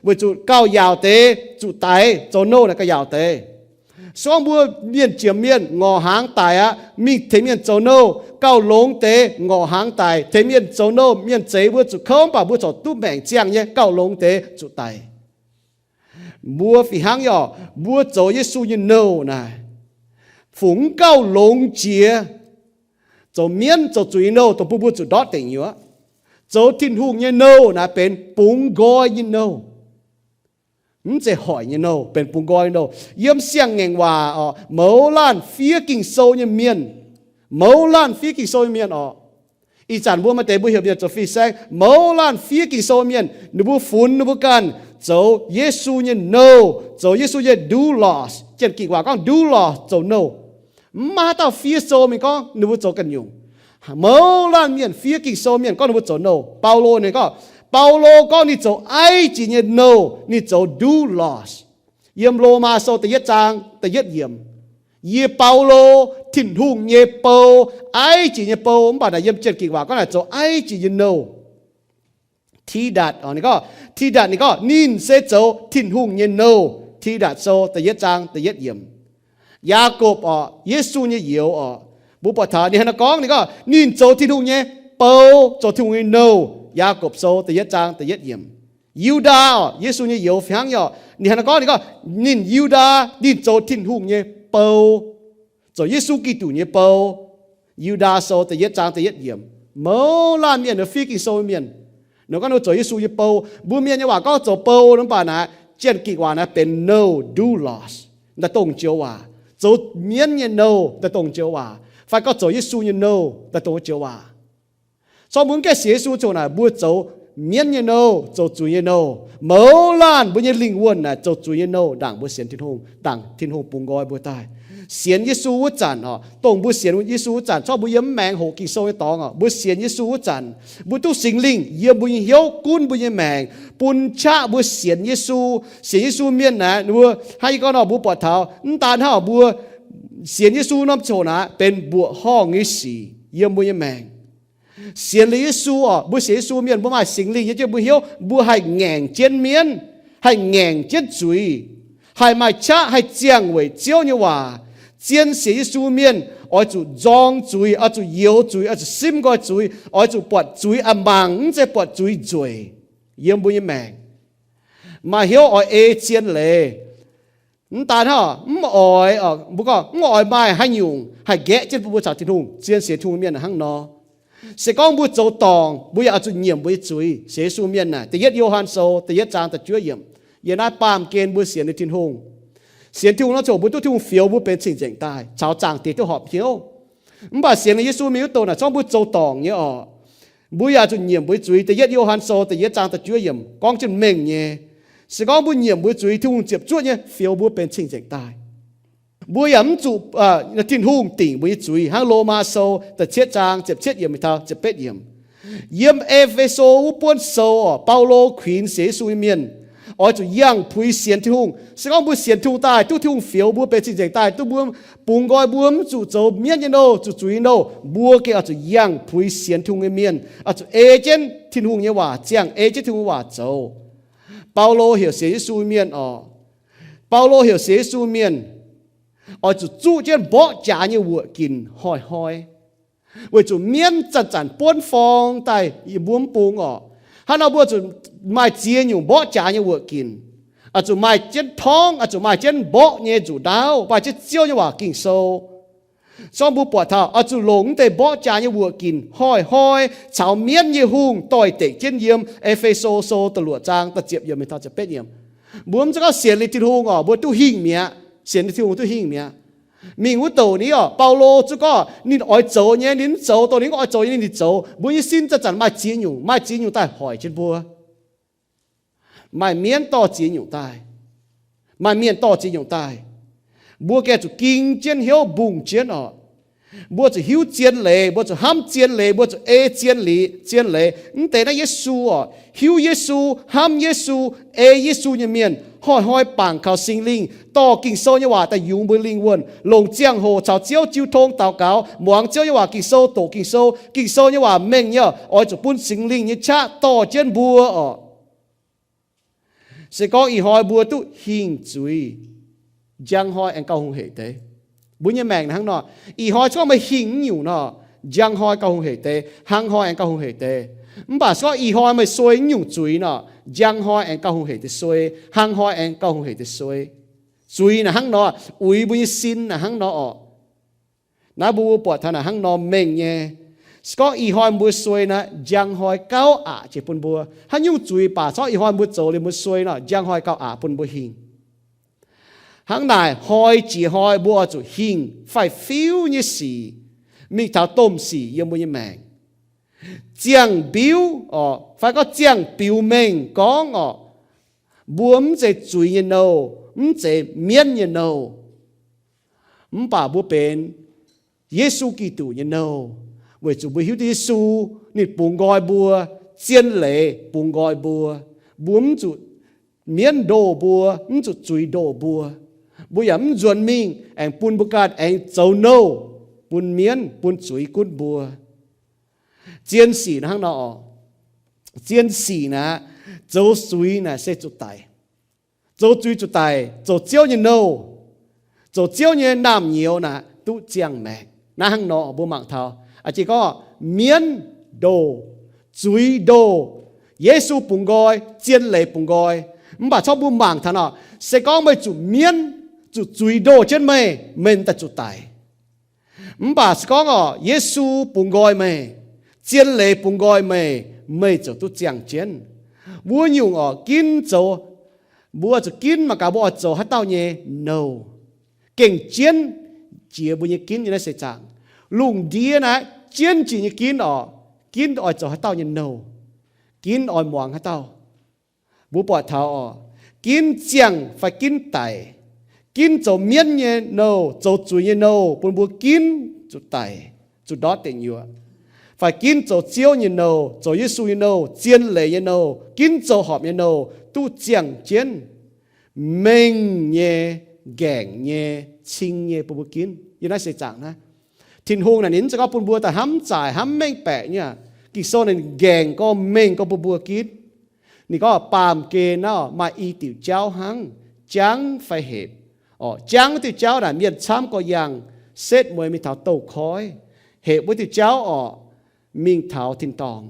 weic zuqc gauh yaauc deix zuqc daix. Zoux nouh naaic gauh yaauc deix. Se gorngv mbuo mienh jiex mienh ngorc hnaangx daic aqv, mingh tengx mienh zoux nouh, gauh longx deix ngorc hnaangx daic. Tengx mienh zoux nouh, mienh zeix mbuo zuqc kouv, mv baac mbuo corc duqv maengc ziangh nyei, gauh longx deix zuqc daic. Mbuo fih hnangv yaac mbuo zoux Yesu nyei nouh naaic, fungc mv gauh longx jiex zoux mienv zoux zuiz nyei nouh dongh bun mbuo zuqc ndortv deic nyuoqc. Zoux Tin-Hungh nyei nouh naaic benx bungx nqoi nyei nouh. Mv zeiz hoic nyei nouh, benx bungx nqoi nyei nouh. Yiem Siang-Ngaengc Waac oc, mouz laanh fiev Ging-Sou nyei mienh, mouz laanh fiev Ging-Sou nyei mienh oc. Ih zanc mbuo maaih deix mbuo heuc mienh zoux fin-saeng, mouz laanh fiev Ging-Sou mienh, ninh mbuo funx ninh mbuo ganh zoux Yesu nyei nouh, zoux Yesu nyei doulos. Janx-Ging waac gorngv doulos zoux nouh. Mv maaih haaix dauh fiev sou mingh gorngv ninh mbuo zoux ganh nyungc. Mouz laanh mienh fiev Ging-Sou mienh gorngv ninh mbuo zoux nouh. Baulo ninh gorngv, Baulo gorngv ninh zoux aiv jiex nyei nouh, ninh zoux doulos. Yiem Lomaa Sou da'yietv zaang da'yietv yiemc, yie Baulo, Tin-Hungh nyei bou, aiv jiex nyei bou. Mv baac naaic yiem Janx-Ging waac gorngv naaic zoux aiv jiex nyei nouh. Tidatc, ninh gorngv, Tidatc ninh gorngv ninh se zoux Tin-Hungh nyei nouh. Tidatc Sou da'yietv zaang da'yietv yiemc. Yaakopv oc, Yesu nyei youz oc, mbuo buatc taux ninh haaix nor gorngv, ninh gorngv ninh zoux Tin-Hungh nyei bou, zoux Tin-Hungh nyei nouh. Yaakopv Sou da'yietv zaang da'yietv yiemc. Yiudaa oc, Yesu nyei youz fih hnangv nyei oc, ninh haaix nor gorngv, ninh gorngv ninh Yiudaa ninh zoux Tin-Hungh nyei bou, zoux Yesu Giduc nyei bou. Yiudaa Sou da'yietv zaang da'yietv yiemc. Mouz laanh mienh fiev Ging-Sou mienh, ninh gorngv ninh zoux Yesu nyei bou. Mbuo mienh nyei waac gorngv zoux bou, mv baac naaic Janx-Ging waac naaic benx nouh, doulos, daaih dongh joux waac. Zoux mienv nyei nouh daaih dongh joux waac, fai gorngv zoux Yesu nyei nouh daaih dongh joux waac. Corc mbuo mv gaengh sienx Yesu ziangh hoc naaic mbuo zoux mienv nyei nouh, zoux zuiz nyei nouh. Mouz laanh mbuo nyei lingh wuonh naaic zoux zuiz nyei nouh ndaangc mbuo sienx Tin-Hungh, ndaangc Tin-Hungh bungx nqoi mbuo daaih. Sienx Yesu wuov zanc oc, dongh mbuo sienx Yesu wuov zanc, corc mbuo yiem mv maengx hoqc Ging-Sou nyei dorngx oc, mbuo sienx Yesu wuov zanc, mbuo duqv Singx Lingh yiem mbuo nyei hnyouv gunv mbuo nyei maengc, bun qaqv mbuo sienx Yesu. Sienx Yesu mienh naaic, ninh mbuo hnangv yie gorngv nor, mbuo buatc taux mv daan hnangv mbuo sienx Yesu norm ziangh hoc naaic benx mbuoqc horngh nyei sic yiem mbuo nyei maengc. Sienx liuz Yesu oc, mbuo sienx Yesu mienh mbuo maaih Singx Lingh yiem jienv mbuo hnyouv, mbuo haih ngaengc jienv mienv, haih ngaengc jienv zuiz, haih maaih qaqv haih ziangh weic Ziouv nyei waac. Zien sienx Yesu mienh oix zuqc nzorng zuiz, oix zuqc youx zuiz, oix zuqc simv nqoi zuiz, oix zuqc buatc zuiz a'mangc, mv zeiz buatc zuiz nzueic yiem mbuo nyei maengc. Maaih hnyouv oix ei zien leiz. Mv daan hnangv, mv oix, mbuo gorngv mv oix maaih haaix nyungc haih nqaeqv jienv bun mbuo caux Tin-Hungh. Zien sienx Tin-Hungh mienh hnangv nor. Se gorngv mbuo zoux dorngc, mbuo yaac oix zuqc nyiemc mbuo nyei zuiz. Sienx Yesu mienh naaic, da'yietv Yo^han Sou da'yietv zaang da'juov yiemc. Yiem naaiv baamh gen mbuo sienx liuz Tin-Hungh, sienx Tin-Hungh nor ziouc mbuo duqv Tin-Hungh fioux mbuo benx cing-nzengc daaih caux zaangc Diex duqv horpc hnyouv. Mv baac sienx liuz Yesu mingh wuov douh naaic, corc mbuo zoux dorngc nyei oc, mbuo yaac zuqc nyiemc mbuo nyei zuiz. Da'yietv Yo^han Sou da'yietv zaang da'juov yiemc gorngv jienv mengh nyei. Se gorngv mbuo nyiemc mbuo nyei zuiz, Tin-Hungh ziepc zuoqv nyei fioux mbuo benx cing-nzengc daaih. Mbuo yaac mv zuqc Tin-Hungh dingc mbuo nyei zuiz hnangv Lomaa Sou da'cietv zaang ziepc cietv yiemc taux ziepc betv yiemc. Yiem E^fe^so wuov buonv sou oc, Baulo kuinx sienx Yesu nyei mienh oix zuqc yangh puix sienx Tin-Hungh. Se gorngv mbuo sienx Tin-Hungh daaih, duqv Tin-Hungh fioux mbuo benx cing-nzengc daaih, duqv mbuo bungx nqoi mbuo mv zuqc zoux mienv nyei nouh, zuqc zuiz nyei nouh, mbuo gengh oix zuqc yangh puix sienx Tin-Hungh nyei mienh, oix zuqc ei jienv Tin-Hungh nyei waac ziangh, ei jienv Tin-Hungh nyei waac zoux. Baulo heuc sienx Yesu mienh oc, Baulo heuc sienx Yesu mienh oix zuqc zuqv jienv mborqv jaax nyei wuoqc ginc hnoi-hnoi, weic zuqc mienv zanc-zanc buonv forng daaih yiem mbuo mv bung oc. Hnangv nor mbuo zuqc maaih ziex nyungc mborqv jaax nyei wuoqc ginc. Oix zuqc maaih jienv torngv, oix zuqc maaih jienv mborqv nyei nzuqc ndaauv, maaih jienv Ziouv nyei waac Ging-Sou. Zorngv mbuo buatc taux oix zuqc longc mv deix mborqv jaax nyei wuoqc ginc hnoi-hnoi caux mienv nyei hungh doix-dekc jienv yiem E^fe^so Sou da'luoqc zaang da'ziepc yiemc mingh taux ziepc betv yiemc. Mbuo mv zeiz gorngv sienx liuz Tin-Hungh oc, mbuo duqv hingh mi'aqv. Sienx liuz Tin-Hungh duqv hingh mi'aqv. Mingh wuov douc ni oc, Baulo zuqc gorngv ninh oix zoux nyei ninh mv zoux, dongh ninh mv oix zoux nyei ninh zoux. Mbuo nyei sin zanc-zanc maaih ziex nyungc, maaih ziex nyungc daaih hoic jienv mbuo. Maaih mienv dorh ziex nyungc daaih. Maaih mienh dorh ziex nyungc daaih. Mbuo gengh zuqc ging jienv hnyouv mbungh jienv oc. Mbuo zuqc hiuv zien leiz, mbuo zuqc hnamv zien leiz, mbuo zuqc ei zien leiz, zien leiz. Mv deix naaiv Yesu oc, hiuv Yesu, hnamv Yesu, ei Yesu nyei mienh hnoi-hnoi bangc kaux Singx Lingh, dorh Ging-Sou nyei waac daaih yungz mbuo lingh wuonh, longc ziangh hoc caux Ziouv jiu tong daux gaux, muangx Ziouv nyei waac Ging-Sou, doqc Ging-Sou. Ging-Sou nyei waac mengh nyei oc, oix zuqc bun Singx Lingh nyei qaqv dorh jienv mbuo oc. Se gorngv ih hnoi mbuo duqv hingh zuiz, njang hnoi aengx gauh hungh heic deix. Mbuo nyei maengc hnangv nor, ih hnoi se gorngv meih hingh mv nyungc nor, njang hnoi gauh hungh heic deix, hnangv hnoi aengx gauh hungh heic deix. Mv baac se gorngv ih hnoi meih suei mv nyungc zuiz nor, njang hnoi aengx gauh hungh heic deix suei, hnangv hnoi aengx gauh hungh heic deix suei. Zuiz naaic hnangv nor, uix mbuo nyei sin naaic hnangv nor oc. Naaiv mbuo mbuo buatc taux naaic hnangv nor mengh nyei. Se gorngv ih hnoi mbuo suei naaic, njang hnoi gauh aqc jiex bun mbuo. Haaix nyungc zuiz baac se gorngv ih hnoi mbuo zoux liuz mbuo suei nor, njang hnoi gauh aqc bun mbuo hingh. Hnangv naaic hnoi jiex hnoi mbuo oix zuqc hingh faix-fiuv nyei sic mingh taux domh sic yiem mbuo nyei maengc. Ziangh mbiuv oc, fai gorngv ziangh biux mengh gorngv oc, mbuo mv zeiz zuiz nyei nouh, mv zeiz mienv nyei nouh, mv baac mbuo benx Yesu Giduc nyei nouh, weic zuqc mbuo hiuv duqv Yesu, ninh bungx nqoi mbuo, zien leiz bungx nqoi mbuo. Mbuo mv zuqc mienv ndoh mbuo, mv zuqc zuiz ndoh mbuo. Mbuo yaac mv nzuonx mingh aengx bun mbuo ganh aengx zoux nouh bun mienv, bun zuiz gunv mbuo. Zien sic naaic hnangv nor oc. Zien sic naaic, zoux zuiz naaic se zuqc daic. Zoux zuiz zuqc daic, zoux Ziouv nyei nouh, zoux Ziouv nyei naamh nyouz naaic duqv ziangh maengc. Naaiv hnangv nor mbuo mangc taux, a'jang gorngv mienv ndoh, zuiz ndoh, Yesu bungx nqoi, zien leiz bungx nqoi. Mv baac corc mbuo mangc taux nor, se gorngv meih zuqc mienv, zuqc zuiz ndoh jienv meih, meih daaih zuqc daic. Mv baac se gorngv oc, Yesu bungx nqoi meih, zien leiz bungx nqoi meih, meih ziouc duqv ziangh jienv. Wuov nyungc oc, ginv zoux, mbuo zuqc ginv mangc gaax mbuo oix zoux haaix dauh nyei nouh. Gengh jienv jiex mbuo nyei ginv nyei naaiv seix zaangc. Lungh ndiev naaiv jienv jiex nyei ginv oc, ginv oix zoux haaix dauh nyei nouh, ginv oix muangx haaix dauh. Mbuo buatc taux oc, ginv ziangh fai ginv daic, ginv zoux mienv nyei nouh, zoux zuiz nyei nouh bun mbuo ginv zuqc daic, zuqc ndortv deic nyuoqc, fai ginv zoux Ziouv nyei nouh, zoux Yesu nyei nouh, zien leiz nyei nouh, ginv zoux horpc nyei nouh, duqv ziangh jienv mengh nyei, ngaengc nyei, cing nyei bun mbuo ginv. Yiem naaiv seix zaangc naaiv, Tin-Hungh naaic ninh mv zeiz gorngv bun mbuo daaih hnamv zaaic hnamv mengh baeqc nyei. Ging-Sou ninh ngaengc gorx mengh gorx bun mbuo ginv. Ninh gorngv baamh gen naaiv maaih i diuc jauv hnangv, jangv fai hepc. Oc, jangv diuh jauv naaic mienh camv gorx yangh, setv mueiz mingh taux douz-koiv. Hepc wuov diuh jauv oc, mingh taux tin-dorngh.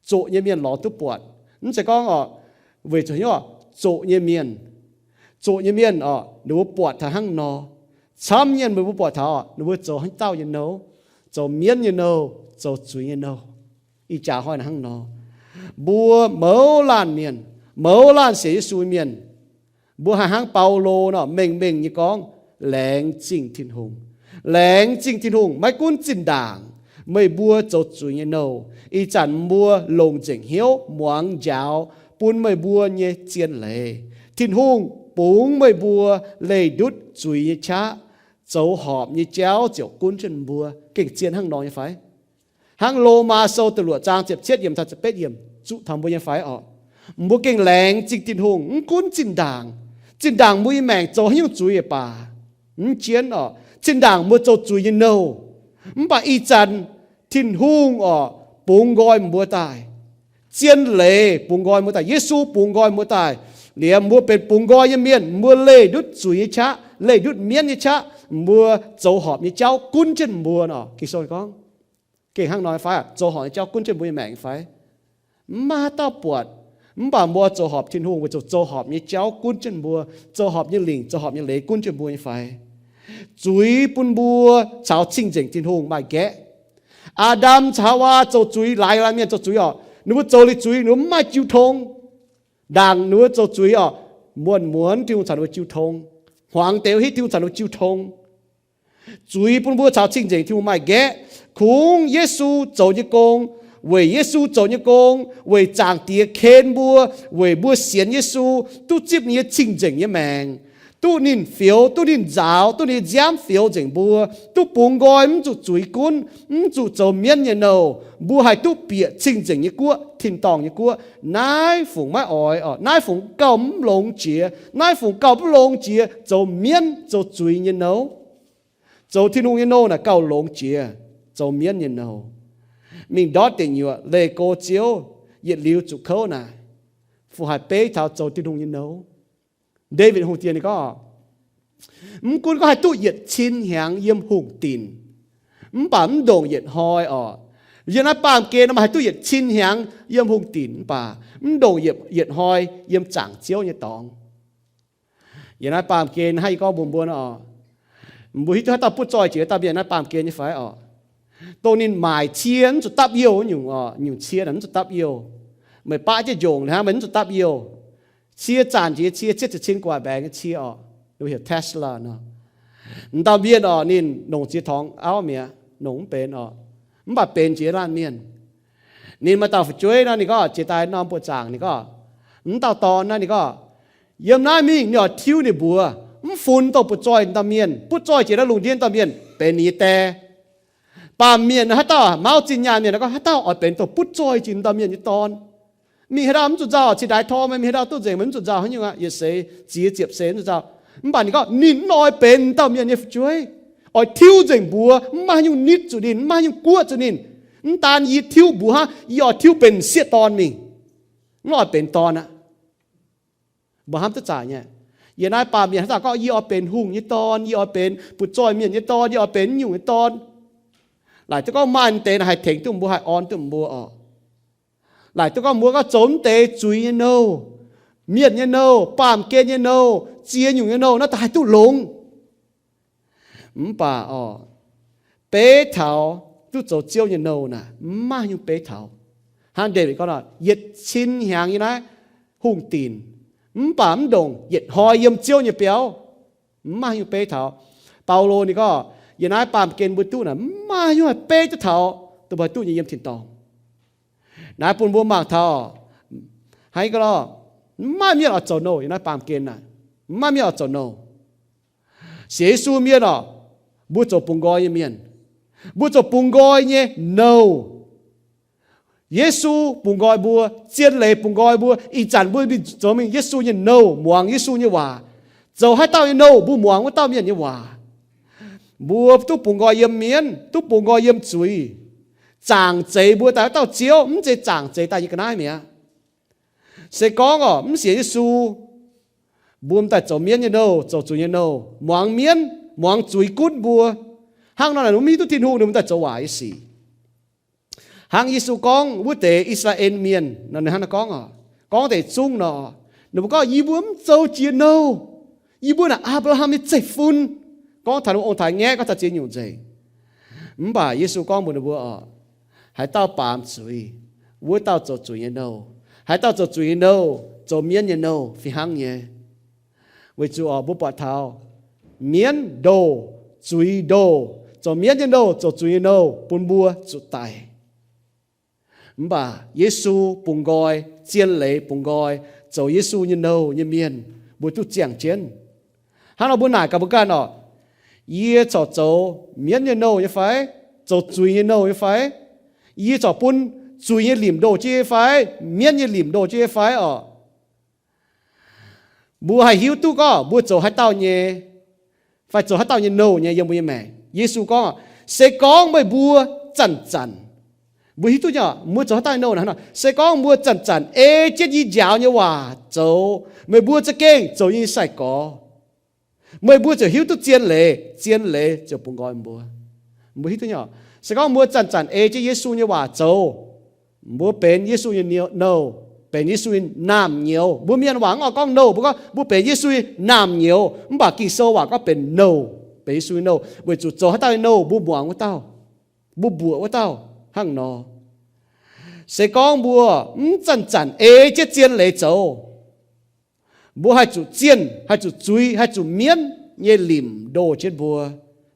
Zoqc nyei mienh lorz duqv buatc. Mv zeiz gorngv oc, weic zuqc hnyouv zoqc nyei mienh, zoqc nyei mienh oc, ninh mbuo buatc taux hnangv nor. Camv nyei mienh mbuo buatc taux ninh mbuo zoux haaix dauh nyei nouh, zoux mienv nyei nouh, zoux zuiz nyei nouh. Ih jaax hnoi hnangv nor, mbuo mouz laanh mienh, mouz laanh sienx Yesu mienh, mbuo haih hnangv Baulo nor mengh mengh nyei gorngv, laengz zingh Tin-Hungh. Laengz zingh Tin-Hungh maiv gunv zinh ndaangc meih mbuo zoux zuiz nyei nouh, ih zanc mbuo longc nzengc hnyouv muangx njaaux bun meih mbuo nyei zien leiz. Tin-Hungh bungx meih mbuo leih ndutv zuiz nyei qaqv, zoux horpc nyei jauv ziouc gunv jienv mbuo. Gengh zien hnangv nor nyei fai? Hnangv Lomaa Sou da'luoqc zaang ziepc cietv yiemc taux ziepc betv yiemc zuqc taux mbuo nyei fai orqc? Mbuo gengh laengz zingh Tin-Hungh, mv gunv zinh ndaangc. Zinh ndaangc mbuo nyei maengc zoux haaix nyungc zuiz yaac baac, mv jienv orqc, zinh ndaangc mbuo zoux zuiz nyei nouh. Mv baac ih zanc Tin-Hungh orqc bungx nqoi mbuo daaih. Zien leiz bungx nqoi mbuo daaih. Yesu bungx nqoi mbuo daaih. Liemh mbuo benx bungx nqoi nyei mienh, mbuo leih ndutv zuiz nyei qaqv, leih ndutv mienv nyei qaqv, mbuo zoux horpc nyei jauv gunv jienv mbuo nor. Ging-Sou gorngv, gengh hnangv nor fai? Zoux horpc nyei jauv gunv jienv mbuo nyei maengc fai? Mv maaih haaix dauh buatc. Mv baac mbuo zoux horpc Tin-Hungh weic zuqc zoux horpc nyei jauv gunv jienv mbuo, zoux horpc nyei lingc, zoux horpc nyei leiz gunv jienv mbuo nyei fai? Zuiz bun mbuo caux cing-nzengc Tin-Hungh maaih nqaeqv. Aa^ndam caux Haawaa zoux zuiz, laaix laanh mienh zoux zuiz orqc, ninh mbuo zoux liuz zuiz ninh mbuo mv maaih jiu tong. Ndaangc ninh mbuo zoux zuiz orqc, muonz-muonz Tin-Hungh caux ninh mbuo jiu tong. Hmuangx deix wuov hitv Tin-Hungh caux ninh mbuo jiu tong. Zuiz bun mbuo caux cing-nzengc Tin-Hungh maaih nqaeqv. Kungx Yesu zoux nyei gong, weic Yesu zoux nyei gong, weic Zaangc Diex ken mbuo, weic mbuo sienx Yesu, duqv zipv ninh nyei cing-nzengc nyei maengc, duqv ninh fioux, duqv ninh nzaaux, duqv ninh nyei nziaamv fioux nzengc mbuo, duqv bungx nqoi, mv zuqc zuiz gunv, mv zuqc zoux mienv nyei nouh, mbuo haih duqv bieqc cing-nzengc nyei guoqv, tin-dorngh nyei guoqv. Naaiv fungc maiv oix orqc, naaiv fungc gauh mv longx jiex, naaiv fungc gauh mv longx jiex zoux mienv, zoux zuiz nyei nouh. Zoux Tin-Hungh nyei nouh naaic gauh longx jiex zoux mienv nyei nouh. Mingh ndortv deic nyuoqc leih go Ziouv, yietc liuz zuqc kouv naaic, fungc haih beiv taux zoux Tin-Hungh nyei nouh. Ndaawitv Hungh Diex ninh gorngv, mv gunv gorngv haih duqv yietc cin hnyangx yiem hungh dinc, mv baac mv ndongc yietc hnoi orqc. Yiem naaiv baamh gen nor maaih haih duqv yietc cin hnyangx yiem hungh dinc, mv baac mv ndongc yietc, yietc hnoi yiem zaangc Ziouv nyei dorngx. Yiem naaiv baamh gen hnangv yie gorngv mbuox mbuo nor, mbuo hiuv duqv haaix dauh butv zoih jiex dauh mienh naaiv baamh gen nyei fai orqc? Dongh ninh maaic cie mv zuqc dapv youh nyungc orqc, nyungc cie naaic mv zuqc dapv youh. Meih baqv jienv njongc hnangv, meih mv zuqc dapv youh. Cie zanc jiex cie, cietv ziepc cin gu'nguaaic mbaengx nyei cie orqc, heuc Tesla nor. M'dauh mienh orqc, ninh nongc ziex torngx auv mi'aqv, nongc mv benx orqc, mv baac benx jiex laanh mienh. Ninh maaih dauh fu'jueiv nor, ninh gorngv jiex daaih norm buoqc zaangc, ninh gorngv, m'dauh dorn naaiv, ninh gorngv, yiem naaiv mingh ninh oix tiuv ninh mbuox, mv funx dongh butv zoih dauh mienh, butv zoih jiex naaiv lungh ndiev dauh mienh benx ninh nyei die. Baamh mienh haaix dauh mauv zinh nyaanh mienh gorngv haaix dauh oix benx dongh butv zoih jiex dauh mienh nyei dorn. Mingh haaix dauh mv zuqc nzauh, cingx daaih tor meih, mingh haaix dauh duqv nzengc meih mv zuqc nzauh haaix nyungc aqv, yietc seix ziex, ziepc seix mv zuqc nzauh. Mv baac ninh gorngv ninh oix benx dauh mienh nyei fu'jueiv, oix tiuv nzengc mbuox, mv maaih haaix nyungc nitv zuqc ninh, mv maaih haaix nyungc guoqv zuqc ninh. Mv daan yie tiuv mbuox hnangv, yie oix tiuv benx sieqv dorn mingh, mv oix benx dorn aqv. Mbuo hnamv duqv zaqc nyei. Yie naaiv baamh mienh haaix dauh gorngv yie oix benx hungh nyei dorn, yie oix benx butv zoih mienh nyei dorn, yie oix benx nyungc nyei dorn. Laaic duqv gorngv maaih deix naaic haih tengx duqv mbuo, haih orn duqv mbuo orqc. Laaic duqv gorngv mbuo gorngv zoux mv deix zuiz nyei nouh, mienh nyei nouh, baamh gen nyei nouh, ziex nyungc nyei nouh naaiv daaih haih duqv longx. Mv baac orqc, beiv taux duqv zoux Ziouv nyei nouh naaic, mv maaih nyungc beiv taux. Hnangv Ndaawitv gorngv nor, yietc cin hnyangx yiem naaiv hungh dinc, mv baac mv ndongc yietc hnoi yiem Ziouv nyei biauv. Mv maaih nyungc beiv taux. Baulo ninh gorngv, yiem naaiv baamh gen mbuo duqv naaic, mv maaih nyungc haih beiv duqv taux dongh mbuo haih duqv nyei yiem tin-dorngh. Naaiv bun mbuo mangc taux, hnangv gorngv, mv maaih mienh oix zoux nouh yiem naaiv baamh gen naaic. Mv maaih mienh oix zoux nouh. Sienx Yesu mienh orqc, mbuo zoux bungx nqoi nyei mienh. Mbuo zoux bungx nqoi nyei nouh. Yesu bungx nqoi mbuo, zien leiz bungx nqoi mbuo. Ih zanc mbuo mingh zoux mingh Yesu nyei nouh, muangx Yesu nyei waac. Zoux haaix dauh nyei nouh, mbuo muangx wuov dauh mienh nyei waac. Mbuo duqv bungx nqoi yiem mienv, duqv bungx nqoi yiem zuiz. Zaangc zeix mbuo daaih wuov dauh Ziouv, mv zeiz zaangc zeix daaih yiem ga'naaiv mi'aqv. Se gorngv orqc, mv sienx Yesu, mbuo m'daaih zoux mienv nyei nouh, zoux zuiz nyei nouh, muangx mienv, muangx zuiz gunv mbuo. Hnangv nor naaic, mbuo mv hiuv duqv Tin-Hungh ninh mbuo m'daaih zoux waaic nyei sic. Hnangv Yesu gorngv wuov deix I^saa^laa^en Mienh nor, ninh hnangv naaiv gorngv orqc, gorngv deix zungv nor, ninh mbuo gorngv, yie mbuo mv zoux jiex nouh. Yie mbuo naaic Apc^laa^ham nyei zeiv-fun. Gorngv taux ninh mbuo ong-taaix-ngaeqv, gorngv taux ziex nyungc nzengc. Mv baac Yesu gorngv mbuox ninh mbuo orqc, haaix dauh baamz zuiz, wuov dauh zoux zuiz nyei nouh. Haaix dauh zoux zuiz nyei nouh, zoux mienv nyei nouh fih hnangv nyei. Weic zuqc orqc, mbuo buatc taux mienv ndoh, zuiz ndoh, zoux mienv nyei nouh, zoux zuiz nyei nouh bun mbuo zuqc daic. Mv baac Yesu bungx nqoi, zien leiz bungx nqoi, zoux Yesu nyei nouh nyei mienh, mbuo duqv ziangh jienv. Hnangv nor mbuo naaic gaax mbuo ganh orqc, Yie corc zoux mienv nyei nouh nyei fai? Zoux zuiz nyei nouh nyei fai? Yie corc bun zuiz nyei limc ndoh jienv yie fai? Mienv nyei limc ndoh jienv yie fai orqc? Mbuo haih hiuv duqv gorngv mbuo zoux haaix dauh nyei, fai zoux haaix dauh nyei nouh nyei yiem mbuo nyei maengc. Yesu gorngv, se gorngv meih mbuo zanc-zanc, mbuo hiuv duqv nyei, mbuo zoux haaix dauh nyei nouh naaic, se gorngv mbuo zanc-zanc ei jienv yie njaaux nyei waac zoux, meih mbuo za'gengh zoux yie nyei sai-gorx. Meih mbuo ziouc hiuv duqv zien leiz, zien leiz ziouc bungx nqoi mbuo. Mbuo hiuv duqv nyei, se gorngv mbuo zanc-zanc ei jienv Yesu nyei waac zoux, mbuo benx Yesu nyei nouh, benx Yesu nyei naamh nyouz. Mbuo mienh waac mv oix gorngv nouh, mbuo gorngv mbuo benx Yesu nyei naamh nyouz. Mv baac Ging-Sou waac gorngv benx nouh, benx Yesu nyei nouh, weic zuqc zoux haaix dauh nyei nouh mbuo muangx wuov dauh, mbuo mbuoqc wuov dauh hnangv nor. Se gorngv mbuo mv zanc-zanc ei jienv zien leiz zoux, mbuo haih zuqc zienh, haih zuqc zuiz, haih zuqc mienv nyei limc ndoh jienv mbuo.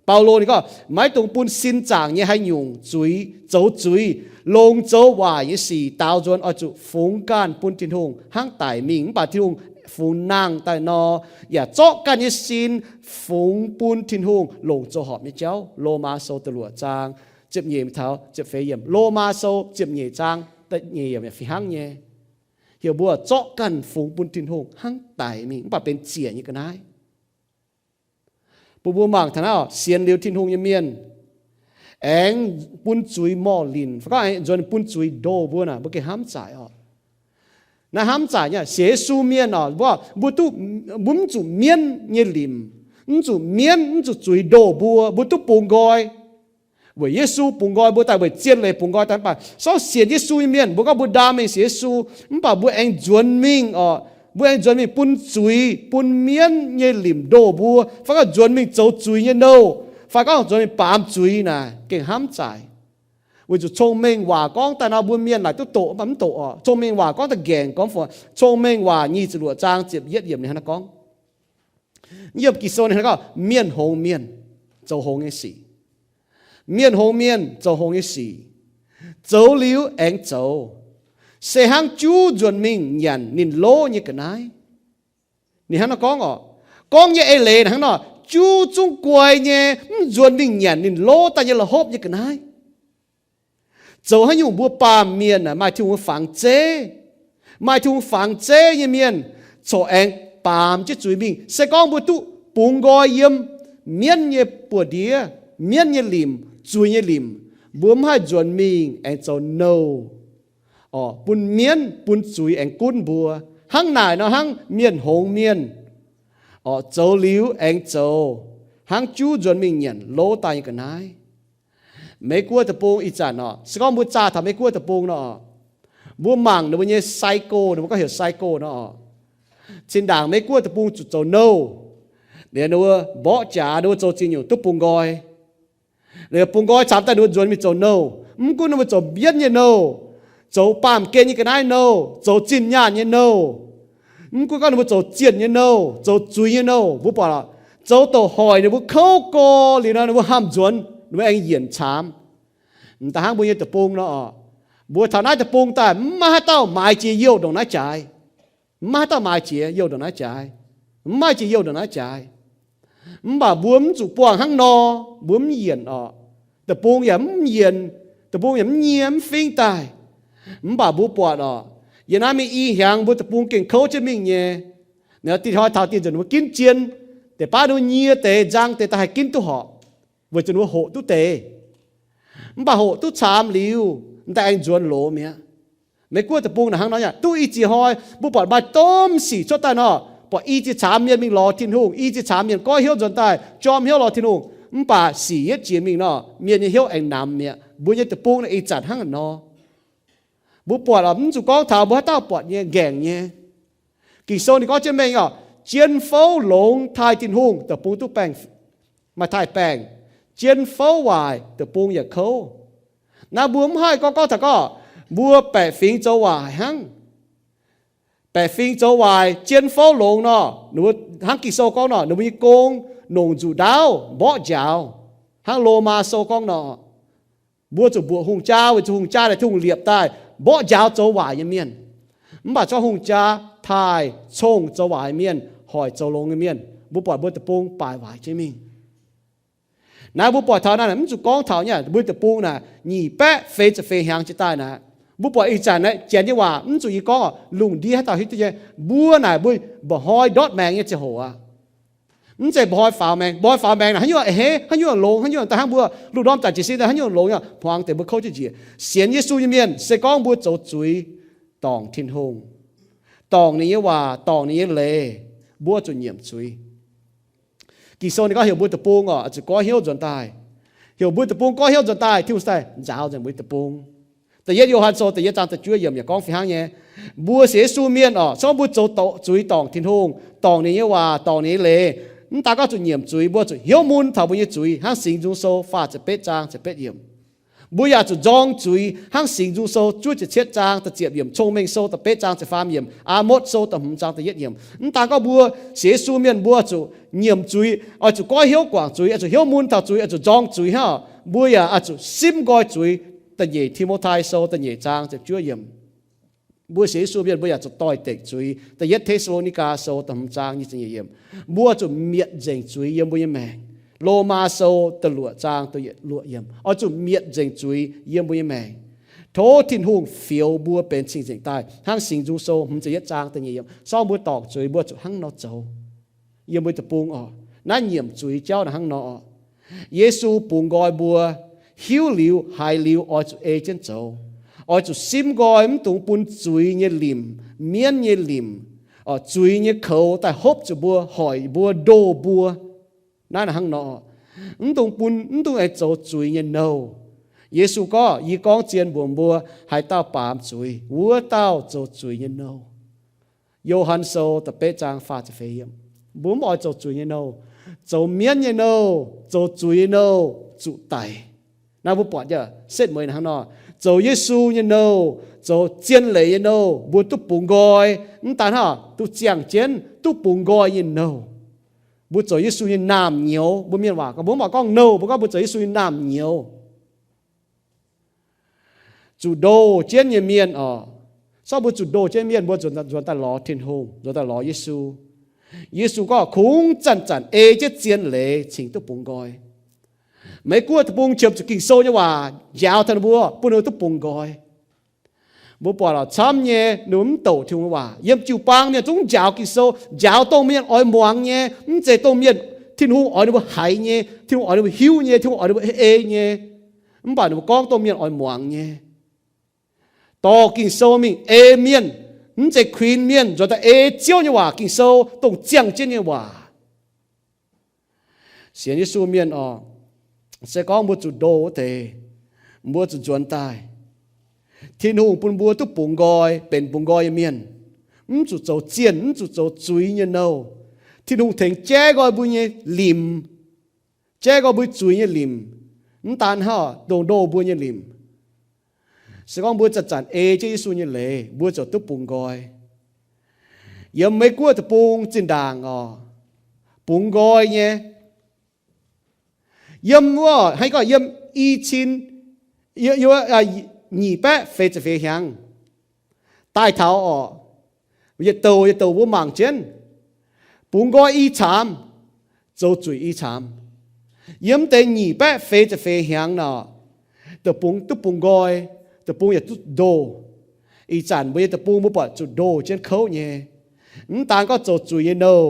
Baulo ninh gorngv, maiv dungx bun sin zaangc nyei haaix nyungc zuiz, zoux zuiz, longc zoux waaic nyei sic daaux nzuonx, oix zuqc fungx ganh bun Tin-Hungh hnangv daic mingh, mv baac Tin-Hungh fungx nangh daaih nor, yaac zorqv ganh nyei sin fungx bun Tin-Hungh longc zoux horpc nyei jauv. Lomaa Sou da'luoqc zaang ziepc nyeic taux ziepc feix yiemc. Lomaa Sou ziepc nyeic zaang da'nyeic yiemc yaac fih hnangv nyei. Heuc mbuo zorqv ganh fungx bun Tin-Hungh hnangv daic mingh, mv baac benx ziec nyei ga'naaiv. Bun mbuo mangc taux naaiv, sienx liuz Tin-Hungh nyei mienh aengx bun zuiz morh linc, fai gorngv aengx nzuonx bun zuiz ndoh mbuo naaic, mbuo gengh hnamv zaaic orqc. Naaiv hnamv zaaic nyei, sienx Yesu mienh orqc, mbuo, mbuo duqv, mbuo mv zuqc mienv nyei limc, mv zuqc mienv, mv zuqc zuiz ndoh mbuo, mbuo duqv bungx nqoi. Weic Yesu bungx nqoi mbuo daaih, weic zien leiz bungx nqoi daaih. Mv baac sortv sienx Yesu nyei mienh, mbuo gorngv mbuo ndaam mingh sienx Yesu, mv baac mbuo aengx nzuonx mingh orqc, mbuo aengx nzuonx mingh bun zuiz, bun mienv nyei limc ndoh mbuo, fai gorngv nzuonx mingh zoux zuiz nyei nouh, fai gorngv nzuonx mingh baamz zuiz naaic, gengh hnamv zaaic. Weic zuqc cong-mengh waac gorngv daaih nor, mbuo mienh laaic duqv doqc, mv baac mv doqc orqc. Cong-mengh waac gorngv da'ngaengc gorngv fai, cong-mengh waac nyic ziepc luoqc zaang ziepc yietv yiemc ninh hnangv naaiv gorngv. Yiem Ging-Sou ninh gorngv, mienh hngongx mienh zoux hngongx nyei sic. Mienh hngongx mienh zoux hngongx nyei sic. Zoux liuz aengx zoux, se hnangv juv nzuonx mingh nyanc ninh lov nyei ga'naaiv. Ninh hnangv naaiv gorngv orqc. Gorngv nyei eix leiz hnangv nor, juv zungv guai nyei, mv nzuonx mingh nyanc ninh lov daaih nyei la'hopv nyei ga'naaiv. Zoux haaix nyungc mbuo baamh mienh maaih Tin-Hungh fangx zeiv, maaih Tin-Hungh fangx zeiv nyei mienh corc aengx baamz jienv zuiz mingh. Se gorngv mbuo duqv bungx nqoi yiem mienv nyei buoz-ndiev, mienv nyei limc, zuiz nyei limc, mbuo mv haih nzuonx mingh aengx zoux nouh, orqc, bun mienv bun zuiz aengx gunv mbuo. Hnangv naaic nor hnangv mienh hngongx mienh, orqc, zoux liuz aengx zoux, hnangv juv nzuonx mingh nyanc lov daaih nyei ga'naaiv. Meiv-Guoqv deic-bung ih zanc orqc, se gorngv mbuo zaah taux Meiv-Guoqv deic-bung nor, mbuo mangc ninh mbuo nyei psycho, ninh mbuo gorngv heuc psycho nor, zinh ndaangc Meiv-Guoqv deic-bung zuqc zoux nouh, liuz ninh mbuo mborqv jaax, ninh mbuo zoux ziex nyungc duqv bungx nqoi. Liuz bungx nqoi camx daaih ninh mbuo nzuonx mingh zoux nouh. Mv gunv ninh mbuo zoux mienv nyei nouh, zoux baamh gen nyei ga'naaiv nouh, zoux zinh nyaanh nyei nouh, mv gunv gorngv ninh mbuo zoux zienh nyei nouh, zoux zuiz nyei nouh, mbuo buatc zoux douc hoic ninh mbuo kouv gorx liuz nor, ninh mbuo hnamv nzuonx, ninh mbuo aengx yienc caamx. M'daaih hnangv mbuo nyei deic-bung nor orqc, mbuo taux naaiv deic-bung daaih mv maaih haaix dauh maaiz jiex youh ndongc naaiv jaaix. Mv maaih haaix dauh maaiz jiex youh ndongc naaiv jaaix. Mv maaih jiex youh ndongc naaiv jaaix. Mv baac mbuo mv zuqc buangh hnangv nor, mbuo mv yienc orqc. Deic-bung yaac mv yienc, deic-bung yaac mv nyie mv fingv daaih. Mv baac mbuo buatc orqc, yiem naaiv mingh i hnyangx mbuo deic-bung gengh kouv jienv mingh nyei. Ninh dinh hnoi taux dinh nzunc mbuo ginv jien, deix baav ninh mbuo nyie deix nzang deix daaih haih ginv duqv horpc, weic zuqc ninh mbuo hoqc duqv deix. Mv baac hoqc duqv caamx liuz, m'daaih aengx nzuonx loz mi'aqv. Meiv-Guoqv deic-bung naaic hnangv nor nyei, duqv i ziex hnoi mbuo buatc maaih domh sic cuotv daaih nor, buatc i ziex caamx mienh mingh lorz Tin-Hungh, i ziex caamx mienh goiv hnyouv nzuonx daaih, jorm hnyouv lorz Tin-Hungh. Mv baac sic yietv jiex mingh nor, mienh nyei hnyouv aengx namx mi'aqv. Mbuo nyei deic-bung naaic ih zanc hnangv nor. Mbuo buatc orqc, mv zuqc gorngv taux mbuo haaix dauh buatc nyei, nqaengc nyei. Ging-Sou ninh gorngv jienv mengh orqc, jien fouv longx taaih Tin-Hungh, deic-bung duqv baengh, maaih taaih baengh. Jien fouv waaic, deic-bung yaac kouv. Naaiv mbuo mv haih gorngv, gorngv taux gorngv mbuo baeqc fingx zoux waaic hnangv. Baeqc fingx zoux waaic, jien fouv longx nor, ninh mbuo hnangv Ging-Sou gorngv nor, ninh mbuo nyei gong nongc nzuqc ndaauv mborqv njaaux, hnangv Lomaa Sou gorngv nor. Mbuo zuqc mbuoqc hungh jaa weic zuqc hungh jaa naaic Tin-Hungh liepc daaih mborqv njaaux zoux waaic nyei mienh. Mv baac zorqv hungh jaa taaih congh zoux waaic nyei mienh, hoic zoux longx nyei mienh, mbuo buatc mbuo deic-bung baaic waaic jienv mingh. Naaiv mbuo buatc taux naaiv, mv zuqc gorngv taux nyei, mbuo deic-bung naaic nyic baeqv feix ziepc feix hnyangx jiex daaih naaic. Mbuo buatc ih zanc naaiv janx nyei waac, mv zuqc yie gorngv lungh ndiev haaix dauh hiuv duqv nyei. Mbuo naaic mbuo mba'hnoi ndortv maengx nyei ziangh hoc aqv. Mv zeiz mba'hnoi faaux maengx. Mba'hnoi faaux maengx naaic haaix nyungc a'hneiv, haaix nyungc longx, haaix nyungc daaih hnangv mbuo lungh ndorm zanc jiez sin daaih haaix nyungc longx nyei, hmuangx deix mbuo kouv jienv njiec. Sienx Yesu nyei mienh se gorngv mbuo zoux zuiz dorngc Tin-Hungh, dorngc ninh nyei waac, dorngc ninh nyei leiz, mbuo zuqc nyiemc zuiz. Ging-Sou ninh gorngv heuc mbuo deic-bung oc, zuqc goiv hnyouv nzuonx daaih. Heuc mbuo deic-bung goiv hnyouv nzuonx daaih, Tin-Hungh se daaih nzaaux nzengc mbuo nyei deic-bung. Da'yietv Yo^han Sou da'yietv zaang da'juov yiemc yaac gorngv fih hnangv nyei. Mbuo sienx Yesu mienh oc, se gorngv mbuo zoux zuiz dorngc Tin-Hungh, dorngc ninh nyei waac, dorngc ninh nyei leiz, mv daan gorngv zuqc nyiemc zuiz, mbuo zuqc hnyouv mun taux mbuo nyei zuiz hnangv Singx Nzung Sou faah ziepc betv zaang ziepc betv yiemc. Mbuo yaac zuqc nzorng zuiz hnangv Singx Nzung Sou juov ziepc cietv zaang da'ziepc yiemc, Cong-Mengh Sou da'betv zaang ziepc faam yiemc, Aa^motv Sou da'hmz zaang da'yietv yiemc. Mv daan gorngv mbuo sienx Yesu mienh mbuo zuqc nyiemc zuiz, oix zuqc goiv hnyouv guangc zuiz, oix zuqc hnyouv mun taux zuiz, oix zuqc nzorng zuiz hnangv. Mbuo yaac oix zuqc simv nqoi zuiz. Da'nyeic Ti^mo^tai Sou da'nyeic zaang ziepc juov yiemc. Mbuo sienx Yesu mienh mbuo yaac zuqc doix-dekc zuiz. Da'yietv Te^saa^lo^ni^gaa Sou da'hmz zaang nyic ziepc nyeic yiemc. Mbuo zuqc mietc nzengc zuiz yiem mbuo nyei maengc. Lomaa Sou da'luoqc zaang da'luoqc yiemc. Oix zuqc mietc nzengc zuiz yiem mbuo nyei maengc. Tov Tin-Hungh fioux mbuo benx cing-nzengc daaih hnangv Singx Nzung Sou hmz ziepc yietv zaang da'nyeic yiemc. Se gorngv mbuo dorngc zuiz mbuo zuqc hnangv nor zoux. Yiem mbuo deic-bung oc, naaiv nyiemc zuiz jauv naaic hnangv nor oc. Yesu bungx nqoi mbuo, hiuv liuz haiz liuz oix zuqc ei jienv zoux. Oix zuqc simv nqoi, mv dungx bun zuiz nyei limc, mienv nyei limc, zuiz nyei koux daaih hopv zuqc mbuo, hoic mbuo, ndoh mbuo. Naaiv naaic hnangv nor, mv dungx bun, mv dungx aengx zoux zuiz nyei nouh. Yesu gorngv, yie gorngv zien mbuox mbuo, haaix dauh baamz zuiz, wuov dauh zoux zuiz nyei nouh. Yo^han Sou da'betv zaang faah ziepc feix yiemc. Mbuo mv oix zoux zuiz nyei nouh. Zoux mienv nyei nouh, zoux zuiz nyei nouh zuqc daic. Naaiv mbuo buatc yaac setv mueiz hnangv nor. Zoux Yesu nyei nouh, zoux zien leiz nyei nouh, mbuo duqv bungx nqoi. Mv daan hnangv duqv ziangh jienv, duqv bungx nqoi nyei nouh. Mbuo zoux Yesu nyei naamh nyouz. Mbuo mienh waac gorngv, mbuo mv oix gorngv nouh, mbuo gorngv mbuo zoux Yesu nyei naamh nyouz. Zuqc ndoh jienv nyei mienh oc. Se gorngv mbuo zuqc ndoh jienv mienh, mbuo nzuonx daaih lorz Tin-Hungh, nzuonx daaih lorz Yesu. Yesu gorngv kungx zanc-zanc ei jienv zien leiz cingx duqv bungx nqoi. Meiv Guoqv deic-bung qiemx zuqc Ging-Sou nyei waac njaaux taux ninh mbuo, bun ninh mbuo duqv bungx nqoi. Mbuo buatc lorqc, camv nyei ninh mbuo mv douc Tin-Hungh nyei waac. Yiem jiu-baang mienh zungv njaaux Ging-Sou, njaaux dongh mienh oix muangx nyei. Mv zeiz dongh mienh Tin-Hungh oix ninh mbuo haiz nyei, Tin-Hungh oix ninh mbuo hiuv nyei, Tin-Hungh oix ninh mbuo ei nyei. Mv baac ninh mbuo gorngv dongh mienh oix muangx nyei. Dorh Ging-Sou mingh ei mienh, mv zeiz kuinx mienh, nzuonx daaih ei Ziouv nyei waac, Ging-Sou, dongh ziangh jienv nyei waac. Sienx Yesu mienh oc, se gorngv mbuo zuqc ndoh wuov deix, mbuo zuqc nzuonx daaih. Tin-Hungh bun mbuo duqv bungx nqoi, benx bungx nqoi nyei mienh. Mv zuqc zoux zienh, mv zuqc zoux zuiz nyei nouh. Tin-Hungh tengx jaiv nqoi mbuo nyei limc, jaiv nqoi mbuo zuiz nyei limc. Mv daan hnangv, dongh ndoh mbuo nyei limc. Se gorngv mbuo zanc-zanc ei jienv Yesu nyei leiz, mbuo ziouc duqv bungx nqoi. Yiem Meiv Guoqv deic-bung zinh ndaangc oc, bungx nqoi nyei. Yiem wuov, hnangv gorngv yiem i cin, yiem, yiem, nyic baeqv feix ziepc feix hnyangx daaih taux oc, yietc douc yietc douc mbuo mangc jienv, bungx nqoi i caamx, zoux zuiz i caamx. Yiem deix nyic baeqv feix ziepc feix hnyangx nor, deic-bung duqv bungx nqoi, deic-bung yaac duqv ndoh. Ih zanc mbuo nyei deic-bung mbuo buatc zuqc ndoh jienv kouv nyei. Mv daan gorngv zoux zuiz nyei nouh,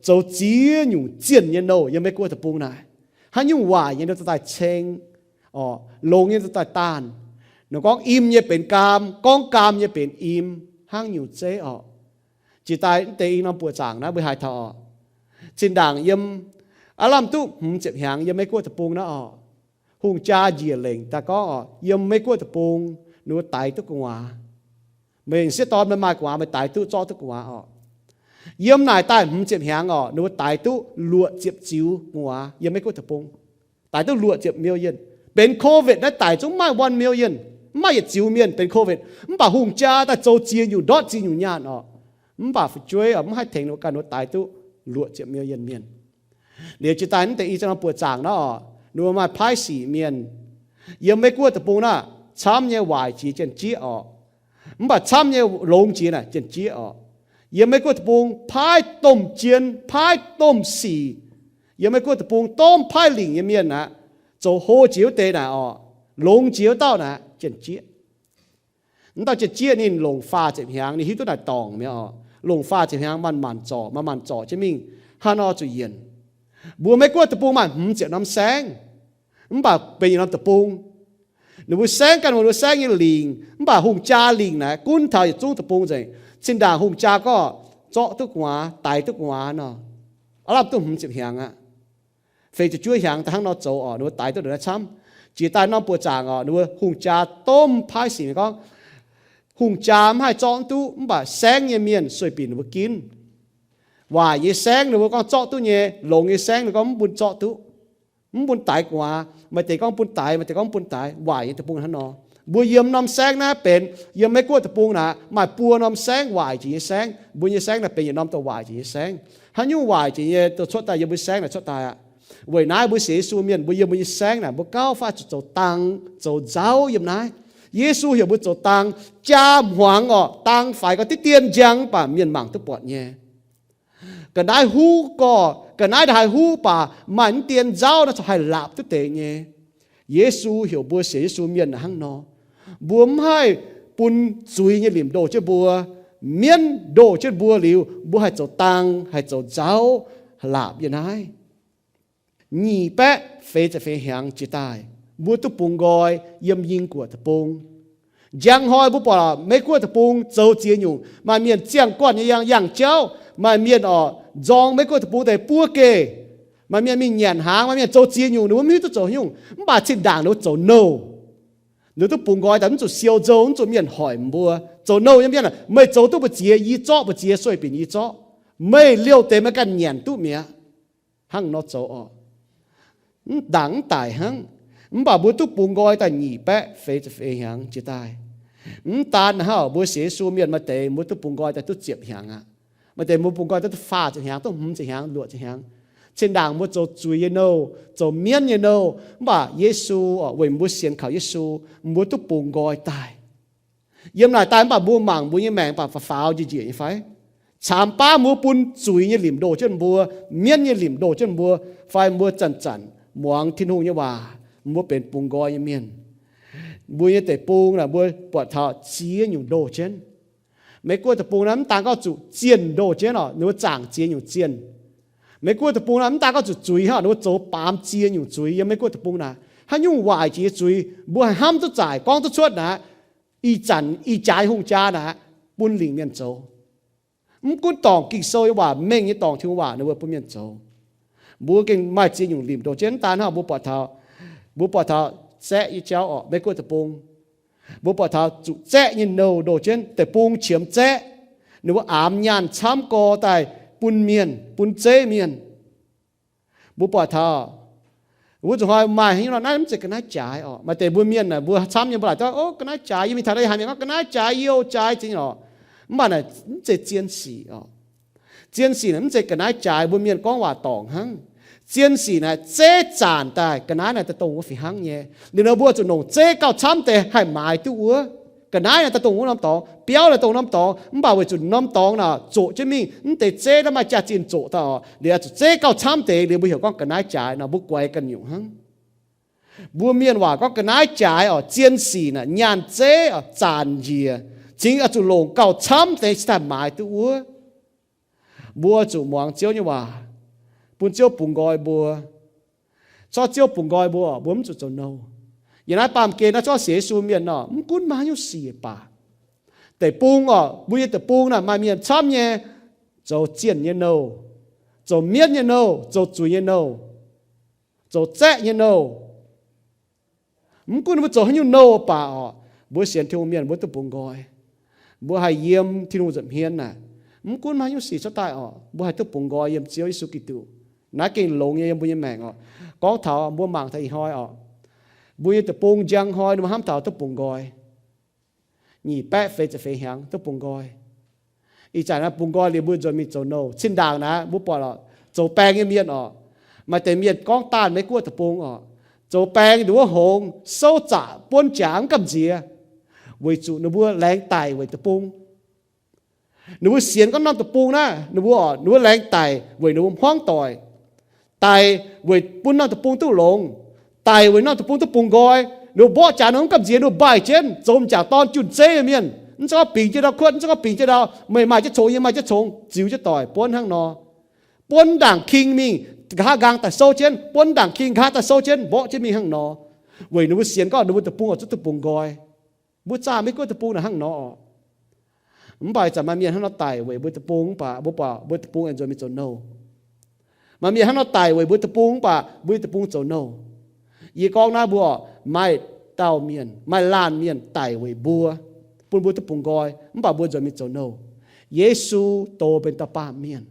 zoux ziex nyungc zienh nyei nouh yiem Meiv Guoqv deic-bung naaic. Haaix nyungc waaic nyei ninh daaih ceng, oc, longx nyei ninh daaih daanh. Ninh gorngv im nyei benx gaam, gorngv gaam nyei benx im, hnangv nyungc zeiv oc. Jiex daaih mv deix i norm buoqc zaangc naaiv mbuo haiz taux oc. Zinh ndaangc yiem, aav lamh duqv hmz ziepc hnyangx yiem Meiv Guoqv deic-bung naaiv oc, hungh jaa njiec lengc daaih gorngv oc, yiem Meiv Guoqv deic-bung ninh mbuo daix duqv gu'nguaaz. Meih sieqv dorn meih maaih gu'nguaaz meih daix duqv zorqv duqv gu'nguaaz oc. Yiem naaic daaih hmz ziepc hnyangx oc, ninh mbuo daix duqv luoqc ziepc ziux gu'nguaaz yiem Meiv Guoqv deic-bung. Daix duqv luoqc ziepc million. Benx covid naaiv daic zungv mv maaih one million, mv maaih yietc ziux mienh benx covid. Mv baac hungh jaa daaih zoux ziex nyungc ndortv ziex nyungc nyaanh oc. Mv baac fu'jueiv oc, mv haih tengx ninh mbuo ganh, ninh mbuo daix duqv luoqc ziepc million mienh. Liuz jiex daaih mv deix i norm buoqc zaangc naaiv oc, ninh mbuo maaih paaiv sic mienh. Yiem Meiv Guoqv deic-bung naaiv, camv nyei waaic jiex janx-jieqv oc. Mv baac camv nyei longx jiex naaic janx-jieqv oc. Yiem Meiv Guoqv deic-bung paaiv domh jien, paaiv domh sic. Yiem Meiv Guoqv deic-bung domh paaiv lingc nyei mienh aqv. zoux hlo jiex wuov deix naaic orqc, longx jiex wuov dauh naaic, jien-jieqv. Wuov dauh jien-jieqv ninh longc faah ziepc hnyangx, ninh hiuv duqv naaic dorngc mi'aqv orqc. Longc faah ziepc hnyangx manc-manc zorc, manc-manc zorc jienv mingh, hnangv nor zuqc yienc. Mbuo Meiv Guoqv deic-bung maaih hmz ziepc norm saengv, mv baac benx yietc norm deic-bung. Ninh mbuo saengv ganh mbuo saengv nyei lingc, mv baac hungh jaa lingc naaic gunv taux yietc zungv deic-bung nzengc. Zinh ndaangc hungh jaa gorngv zorqv duqv gu'nguaaz, daix duqv gu'nguaaz nor, aav lamh duqv hmz ziepc hnyangx aqv. Feix ziepc juov hnyangx daaih hnangv nor zoux orqc, ninh mbuo daix duqv ndongc naaiv camv. Jiex daaih norm buoqc zaangc orqc, ninh mbuo hungh jaa domh paaiv sic mingh gorngv, hungh jaa mv haih zorqv duqv, mv baac saengv nyei mienh sueih binc ninh mbuo ginv. Waaic nyei saengv ninh mbuo gorngv zorqv duqv nyei, longx nyei saengv ninh gorngv mv bun zorqv duqv, mv bun daix gu'nguaaz. Maaih deix gorngv bun daix, maaih deix gorngv mv bun daix. Waaic nyei deic-bung hnangv nor. Mbuo yiem norm saengv naaiv benx, yiem Meiv Guoqv deic-bung naaic maaih buo norm saengv waaic jiex nyei saengv. Mbuo nyei saengv naaic benx yietc norm dorh waaic jiex nyei saengv. Haaix nyungc waaic jiex nyei dorh cuotv daaih yiem mbuo saengv naaic cuotv daaih aqv. Weic naaiv mbuo sienx Yesu mienh mbuo yiem mbuo nyei saengv naaic mbuo gauh fai zuqc zoux dang, zoux nzauv yiem naaiv. Yesu heuc mbuo zoux dang, jaa hmuangx orqc, dang faix gau diqv dien njang mv baac mienh mangc duqv buatc nyei. Ga'naaiv huv gorx, ga'naaiv ndaaih huv baac maaih mv dien nzauv naaiv corc haih laapc duqv deix nyei. Yesu heuc mbuo sienx Yesu mienh hnangv nor. Mbuo mv haih bun zuiz nyei limc ndoh jienv mbuo, mienv ndoh jienv mbuo liuz, mbuo haih zoux dang, haih zoux nzauv, laapc yiem naaiv. Nyic baeqv feix ziepc feix hnyangx jiex daaih, mbuo duqv bungx nqoi yiem Ying Guoqv deic-bung. Njang hnoi mbuo buatc Meiv Guoqv deic-bung zoux ziex nyungc. Maaih mienh ziangh guanh nyei yangh, yangh jauv. Maaih mienh orqc, nzorng Meiv Guoqv deic-bung deix buov geh. Maaih mienh mingh nyanc hnaangx, maaih mienh zoux ziex nyungc, ninh mbuo mv hiuv duqv zoux haaix nyungc. Mv baac zinh ndaangc ninh mbuo zoux nouh. Ninh mbuo duqv bungx nqoi daaih mv zuqc siou nzou, mv zuqc mienh hoic mbuo. Zoux nouh nyei mienh aah, meih zoux duqv mbu'ziex yie zorqv, mbu'ziex sueih binc yie zorqv. Meih liouh deix meih ganh nyanc duqv mi'aqv. Hnangv nor zoux orqc. Mv ndaangc mv daic hnangv. Mv baac mbuo duqv bungx nqoi daaih nyic baeqv feix ziepc feix hnyangx jiex daaih. Mv daan hnangv, mbuo sienx Yesu mienh maaih deix mbuo duqv bungx nqoi daaih duqv ziepc hnyangx aqv. Maaih deix mbuo bungx nqoi daaih duqv faah ziepc hnyangx, duqv hmz ziepc hnyangx, luoqc ziepc hnyangx. Zinh ndaangc mbuo zoux zuiz nyei nouh, zoux mienv nyei nouh, mv baac Yesu orqc, weic mbuo sienx kaux Yesu, mbuo duqv bungx nqoi daaih. Yiem naaic daaih mv baac mbuo mangc mbuo nyei maengc mv baac faaux faaux njiec njiec nyei fai? Caamx baav mbuo bun zuiz nyei limc ndoh jienv mbuo, mienv nyei limc ndoh jienv mbuo, fai mbuo zanc-zanc muangx Tin-Hungh nyei waac, mbuo benx bungx nqoi nyei mienh. Mbuo nyei deic-bung naaic mbuo buatc taux ziex nyungc ndoh jienv. Meiv Guoqv deic-bung naaiv mv daan gorngv zuqc zienh ndoh jienv orqc, ninh mbuo zaangc ziex nyungc zienh. Meiv Guoqv deic-bung naaiv mv daan gorngv zuqc zuiz hnangv, ninh mbuo zoux baamz ziex nyungc zuiz yiem Meiv Guoqv deic-bung naaic. Haaix nyungc waaic jiex nyei zuiz mbuo haih hnamv duqv zaaic, gorngv duqv cuotv naaic, ih zanc ih jaax hungh jaa naaic bun lingc mienh zoux. Mv gunv dorngc Ging-Sou nyei waac, mengh nyei dorngc Tin-Hungh waac, ninh mbuo bun mienh zoux. Mbuo gengh maaih ziex nyungc limc ndoh jienv. Mv daan hnangv, mbuo buatc taux, mbuo buatc taux zaeqv nyei jauv orqc, Meiv Guoqv deic-bung. Mbuo buatc taux zuqc zaeqv nyei nouh ndoh jienv, deic-bung qiemx zaeqv. Ninh mbuo aamx nyaanh camv gorx daaih bun mienh, bun zeiv mienh. Mbuo buatc taux wuov nzunc hnoi maaih haaix nyungc nor, naaiv mv zeiz ga'naaiv jaaix orqc. Maaih deix mbuo mienh aah, mbuo camv nyei mbuo laaic gorngv, o, ga'naaiv jaaix. Yie mingh taux naaiv haaix mienh gorngv ga'naaiv jaaix, youh jaaix ziex nyungc orqc. Mv baac naaic mv zeiz zien sic orqc. Zien sic naaic mv zeiz ga'naaiv jaaix, mbuo mienh gorngv waac dorngc hnangv. Zien sic naaic zeiv zaanc daaih ga'naaiv naaic daaih dongh wuov fih hnangv nyei. Liuz nor mbuo zuqc longc zeiv gauh camv deix haih maaiz duqv wuov. Ga'naaiv naaic daaih dongh wuov norm dorngx, biauv naaic dongh norm dorngx, mv baac weic zuqc norm dorngx naaic zoqc jienv mingh, mv deix zeiv naaiv maaih jaax-zinh zoqc daaih orqc. Liuz zuqc zeiv gauh camv deix liuz mbuo heuc gorngv ga'naaiv jaaix nor, mbuo guaix ganh nyungc hnangv. Mbuo mienh waac gorngv ga'naaiv jaaix orqc, zien sic naaic nyaanh zeiv orqc, zaanc njiec, cingx oix zuqc longc gauh camv deix cingx daaih maaiz duqv wuov. Mbuo zuqc muangx Ziouv nyei waac, bun Ziouv bungx nqoi mbuo. Corc Ziouv bungx nqoi mbuo, mbuo mv zuqc zoux nouh. Yiem naaiv baamh gen naaiv corc sienx Yesu mienh nor, mv gunv maaih haaix nyungc sic baac, deic-bung orqc, mbuo nyei deic-bung naaic maaih mienh camv nyei zoux zienh nyei nouh, zoux mienv nyei nouh, zoux zuiz nyei nouh, zoux zaeqv nyei nouh. Mv gunv mbuo zoux haaix nyungc nouh baac orqc, mbuo sienx Tin-Hungh mienh mbuo duqv bungx nqoi. Mbuo haih yiem Tin-Hungh nza'hmien naaic, mv gunv maaih haaix nyungc sic cuotv daaih orqc, mbuo haih duqv bungx nqoi yiem Ziouv Yesu Giduc. Naaiv gengh longx nyei yiem mbuo nyei maengc orqc. Gorngv taux mbuo mangc taux ih hnoi orqc, mbuo nyei deic-bung njang hnoi ninh mbuo hnamv taux duqv bungx nqoi. Nyic baeqv feix ziepc feix hnyangx duqv bungx nqoi. Ih zanc naaiv bungx nqoi liuz mbuo nzuonx mingh zoux nouh. Zinh ndaangc naaiv mbuo buatc orqc, zoux baeng nyei mienh orqc, maaih deix mienh gorngv daanh Meiv Guoqv deic-bung orqc, zoux baeng nduov hngongx, souv zaqc buonv jaax mv gamh nziex, weic zuqc ninh mbuo laengz daic weic deic-bung. Ninh mbuo sienx gorngv norm deic-bung naaiv, ninh mbuo orqc, ninh mbuo laengz daic weic ninh mbuo hmuangv doic, daic weic bun norm deic-bung duqv longx, daic weic norm deic-bung duqv bungx nqoi. Ninh mbuo mborqv jaax nor mv gamh nziex, ninh mbuo mbaih jienv zoux m'jangc dorn junh zeiv mienh. Mv zeiz gorngv bingx jienv ndau kuotv, mv zeiz gorngv bingx jienv ndau, meih maaih jienv congx, yie maaih jienv congx, ziux jienv doic buonv hnangv nor. Buonv ndaangc king mingh, nqa'haav nqaang daaih souv jienv, buonv ndaangc king nqa'haav daaih souv jienv, mborqv jienv mingh hnangv nor. Weic ninh mbuo sienx gorngv ninh mbuo deic-bung oix zuqc duqv bungx nqoi. Mbuo zaah maiv gunv deic-bung naaic hnangv nor oc. Mv baac ih zanc maaih mienh hnangv nor daic weic mbuo deic-bung mv baac mbuo buatc mbuo deic-bung aengx nzuonx mingh zoux nouh. Maaih mienh hnangv nor daic weic mbuo deic-bung mv baac mbuo deic-bung zoux nouh. Yie gorngv naaiv mbuo oc, maaih dauh mienh, maaih laanh mienh daic weic mbuo, bun mbuo duqv bungx nqoi, mv baac mbuo nzuonx mingh zoux nouh. Yesu doh benx dauh baamh mienh.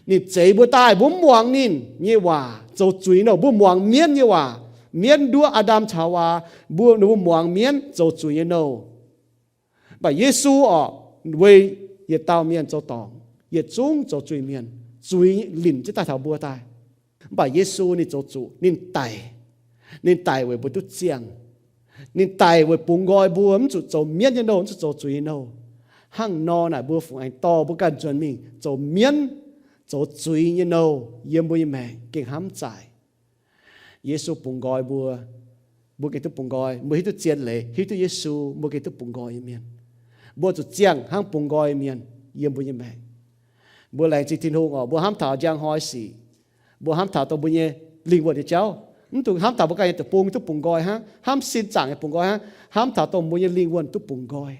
Ninh zeix mbuo daaih, mbuo mv muangx ninh nyei waac zoux zuiz nyei nouh. Mbuo muangx mienv nyei waac. Mienv nduov Aa^ndam caux Haawaa, mbuo, ninh mbuo muangx mienv zoux zuiz nyei nouh. Mv baac Yesu oc, weic yietc dauh mienh zoux dorngc, yietc zungv zoux zuiz-mienh, zuiz linc jienv daaih taux mbuo daaih. Mv baac Yesu ninh zoux zuqc, ninh daic. Ninh daic weic mbuo duqv ziangh. Ninh daic weic bungx nqoi mbuo mv zuqc zoux mienv nyei nouh, mv zuqc zoux zuiz nyei nouh. Hnangv nor naaic mbuo fungc aengx dorh mbuo ganh nzuonx mingh zoux mienv, zoux zuiz nyei nouh yiem mbuo nyei maengc gengh hnamv zaaic. Yesu bungx nqoi mbuo, mbuo gengh duqv bungx nqoi. Mbuo hiuv duqv zien leiz, hiuv duqv Yesu, mbuo gengh duqv bungx nqoi nyei mienh. Mbuo zuqc ziangh hnangv bungx nqoi mienh yiem mbuo nyei maengc. Mbuo laengz zingh Tin-Hungh oc, mbuo hnamv taux njang hnoi sic, mbuo hnamv taux dongh mbuo nyei lingh wuonh nyei jauv. Mv dungx hnamv taux mbuo ganh nyei deic-bung duqv bungx nqoi hnangv, hnamv sin zaangc nyei bungx nqoi hnangv, hnamv taux dongh mbuo nyei lingh wuonh duqv bungx nqoi.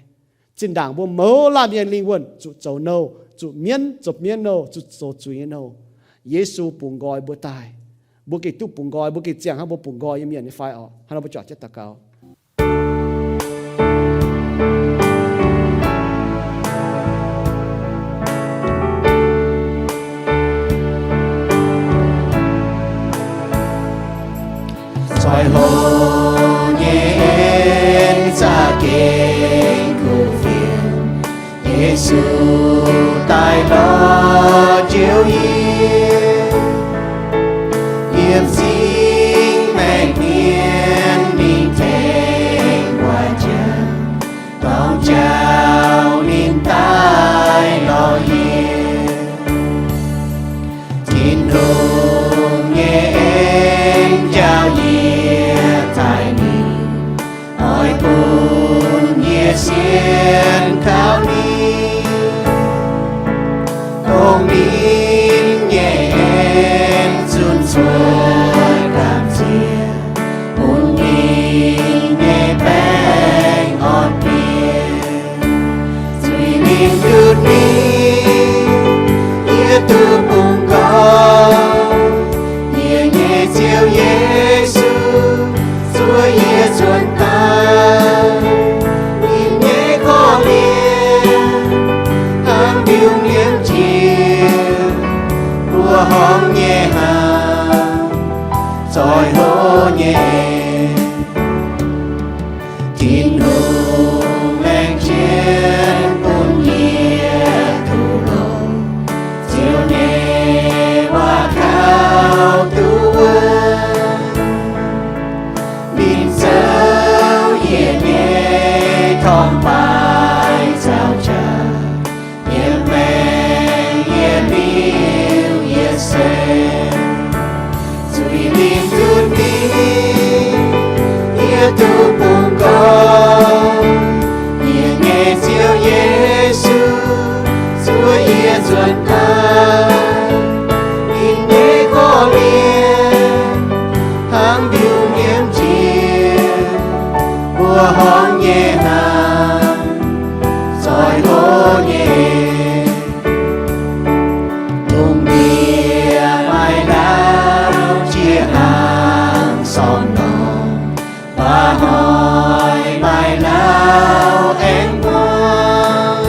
Zinh ndaangc mbuo mouz laanh mienh lingh wuonh zuqc zoux nouh, zuqc mienv, zoux mienv nouh, zuqc zoux zuiz nyei nouh, Yesu bungx nqoi mbuo daaih. Mbuo gengh duqv bungx nqoi, mbuo gengh ziangh hnangv mbuo bungx nqoi nyei mienh nyei fai oc? Hnangv nor mbuo juangc jienv daux gaux. Zoih hlo nyei en za'gengh kuv fienx, Yesu daaih lorz Ziouv yie. Yiem singx maengc mienh mingh tengx gu'nguaaz jangx, dorng jauv ninh daaih lorz yie. Tin-Hungh nyei en njaaux yie taaih ninh, oix bun yie sienx kaux ninh. Dongh ninh nyei en zunh cuotv gamh nziex, bun ninh nyei baengc orn mienh. Zuiz-lingh ndutv mingh, yie duqv bungx nqoi. Yie nyei Ziouv Yesu, zuov yie nzuonx daaih. Ninh nyei korv-lienh hnangv mbiungc liemh jiex, mbuoqc horngh nyei hnaangx, zoih hlo nyei. Tin-Hungh laengz jienv bun yie duqv longx, Ziouv nyei waac kaux duqv wuov. Ninh zoux yie nyei torngv-baaix caux jaax, yiem maengc yie liuz yie se. Zuiz-lingh ndutv mingh, yie duqv bungx nqoi. Yie nyei Ziouv Yesu, zuov yie nzuonx daaih. Ninh nyei korv-lienh hnangv mbiungc liemh jiex, mbuoqc horngh nyei hnaangx, zoih hlo nyei. Dongh mienh maaih ndau jiex hnaangx sornc norm, baac hnoi maaih ndau aengx muangx.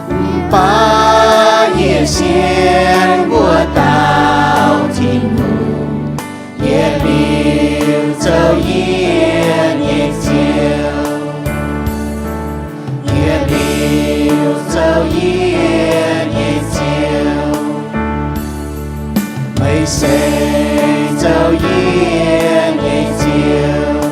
Mv baac yie sienx wuov dauh Tin-Hungh, yietc liuz zoux yie nyei Ziouv. Yietc liuz zoux yie nyei Ziouv. Meih se zoux yie nyei Ziouv.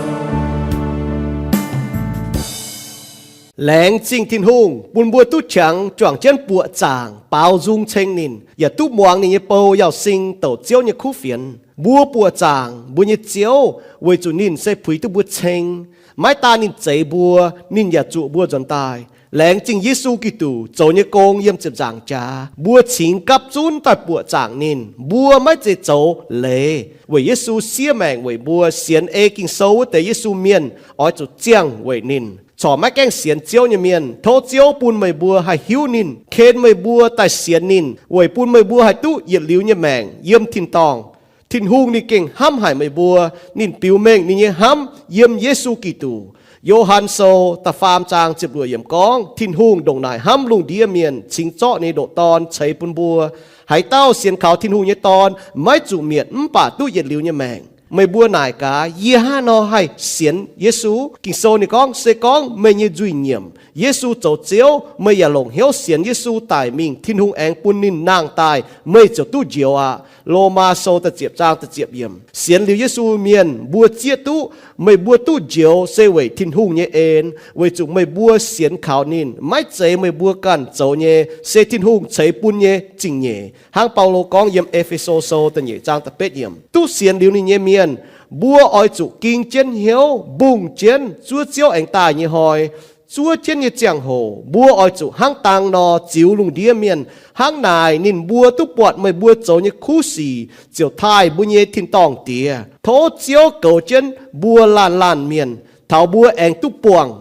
Laengz zingh Tin-Hungh bun mbuo duqv qangx juangc jienv buoqc zaangc baaux nzung ceng ninh, yaac duqv muangx ninh nyei bou Yauh Sing douc Ziouv nyei kuv fienx. Mbuo buoqc zaangc mbuo nyei Ziouv weic zuqc ninh se puix duqv mbuo ceng. Maiv daan ninh zeix mbuo, ninh yaac zuqc mbuo nzuonx daaih. Laengz zingh Yesu Giduc zoux nyei gong yiem ziepc nzaangc jaax, mbuo cingx gapv zunv daaih buoqc zaangc ninh. Mbuo maiv zeiz zoux leiz weic Yesu siev maengc weic mbuo. Sienx ei Ging-Sou wuov deix Yesu mienh oix zuqc ziangh weic ninh. Corc maiv gaengh sienx Ziouv nyei mienh, tov Ziouv bun meih mbuo haih hiuv ninh, ken meih mbuo daaih sienx ninh, weic bun meih mbuo haih duqv yietc liuz nyei maengc yiem tin-dorngh. Tin-Hungh ninh gengh hnamv haic meih mbuo. Ninh biux mengh ninh nyei hnamv yiem Yesu Giduc. Yo^han Sou da'faam zaang ziepc luoqc yiemc gorngv, Tin-Hungh ndongc naaic hnamv lungh ndiev mienh, cingx zorqv ninh nyei ndoqc Dorn ceix bun mbuo. Haaix dauh sienx kaux Tin-Hungh nyei Dorn maiv zuqc mietc, mv baac duqv yietc liuz nyei maengc. Meih mbuo naaic gaax, yie hnangv haaix nor haih sienx Yesu? Ging-Sou ninh gorngv, se gorngv meih nyei nzuih nyiemc, Yesu zoux Ziouv, meih yaac longc hnyouv sienx Yesu daic mingh, Tin-Hungh aengx bun ninh nangh daaih, meih ziouc duqv njoux aqv. Lomaa Sou da'ziepc zaang da'ziepc yiemc. Sienx liuz Yesu mienh mbuo zieqv duqv, meih mbuo duqv njoux se weic Tin-Hungh nyei en, weic zuqc meih mbuo sienx kaux ninh. Maiv zeiz meih mbuo ganh zoux nyei, se Tin-Hungh ceix bun nyei zingh nyeic. Hnangv Baulo gorngv yiem E^fe^so Sou da'nyeic zaang da'betv yiemc, duqv sienx liuz ninh nyei mienh, mbuo oix zuqc ging jienv hnyouv, mbungh jienv zuov Ziouv aengx daaih nyei hnoi. Zuov jienv nyei ziangh hoc mbuo oix zuqc hnangv dang nor ziux lungh ndiev mienh. Hnangv naaic ninh mbuo duqv buatc meih mbuo zoux nyei kuv sic, ziouc taaih mbuo nyei tin-dorngh Diex. Tov Ziouv goux jienv mbuo laanh laanh mienh, taux mbuo aengx duqv buangh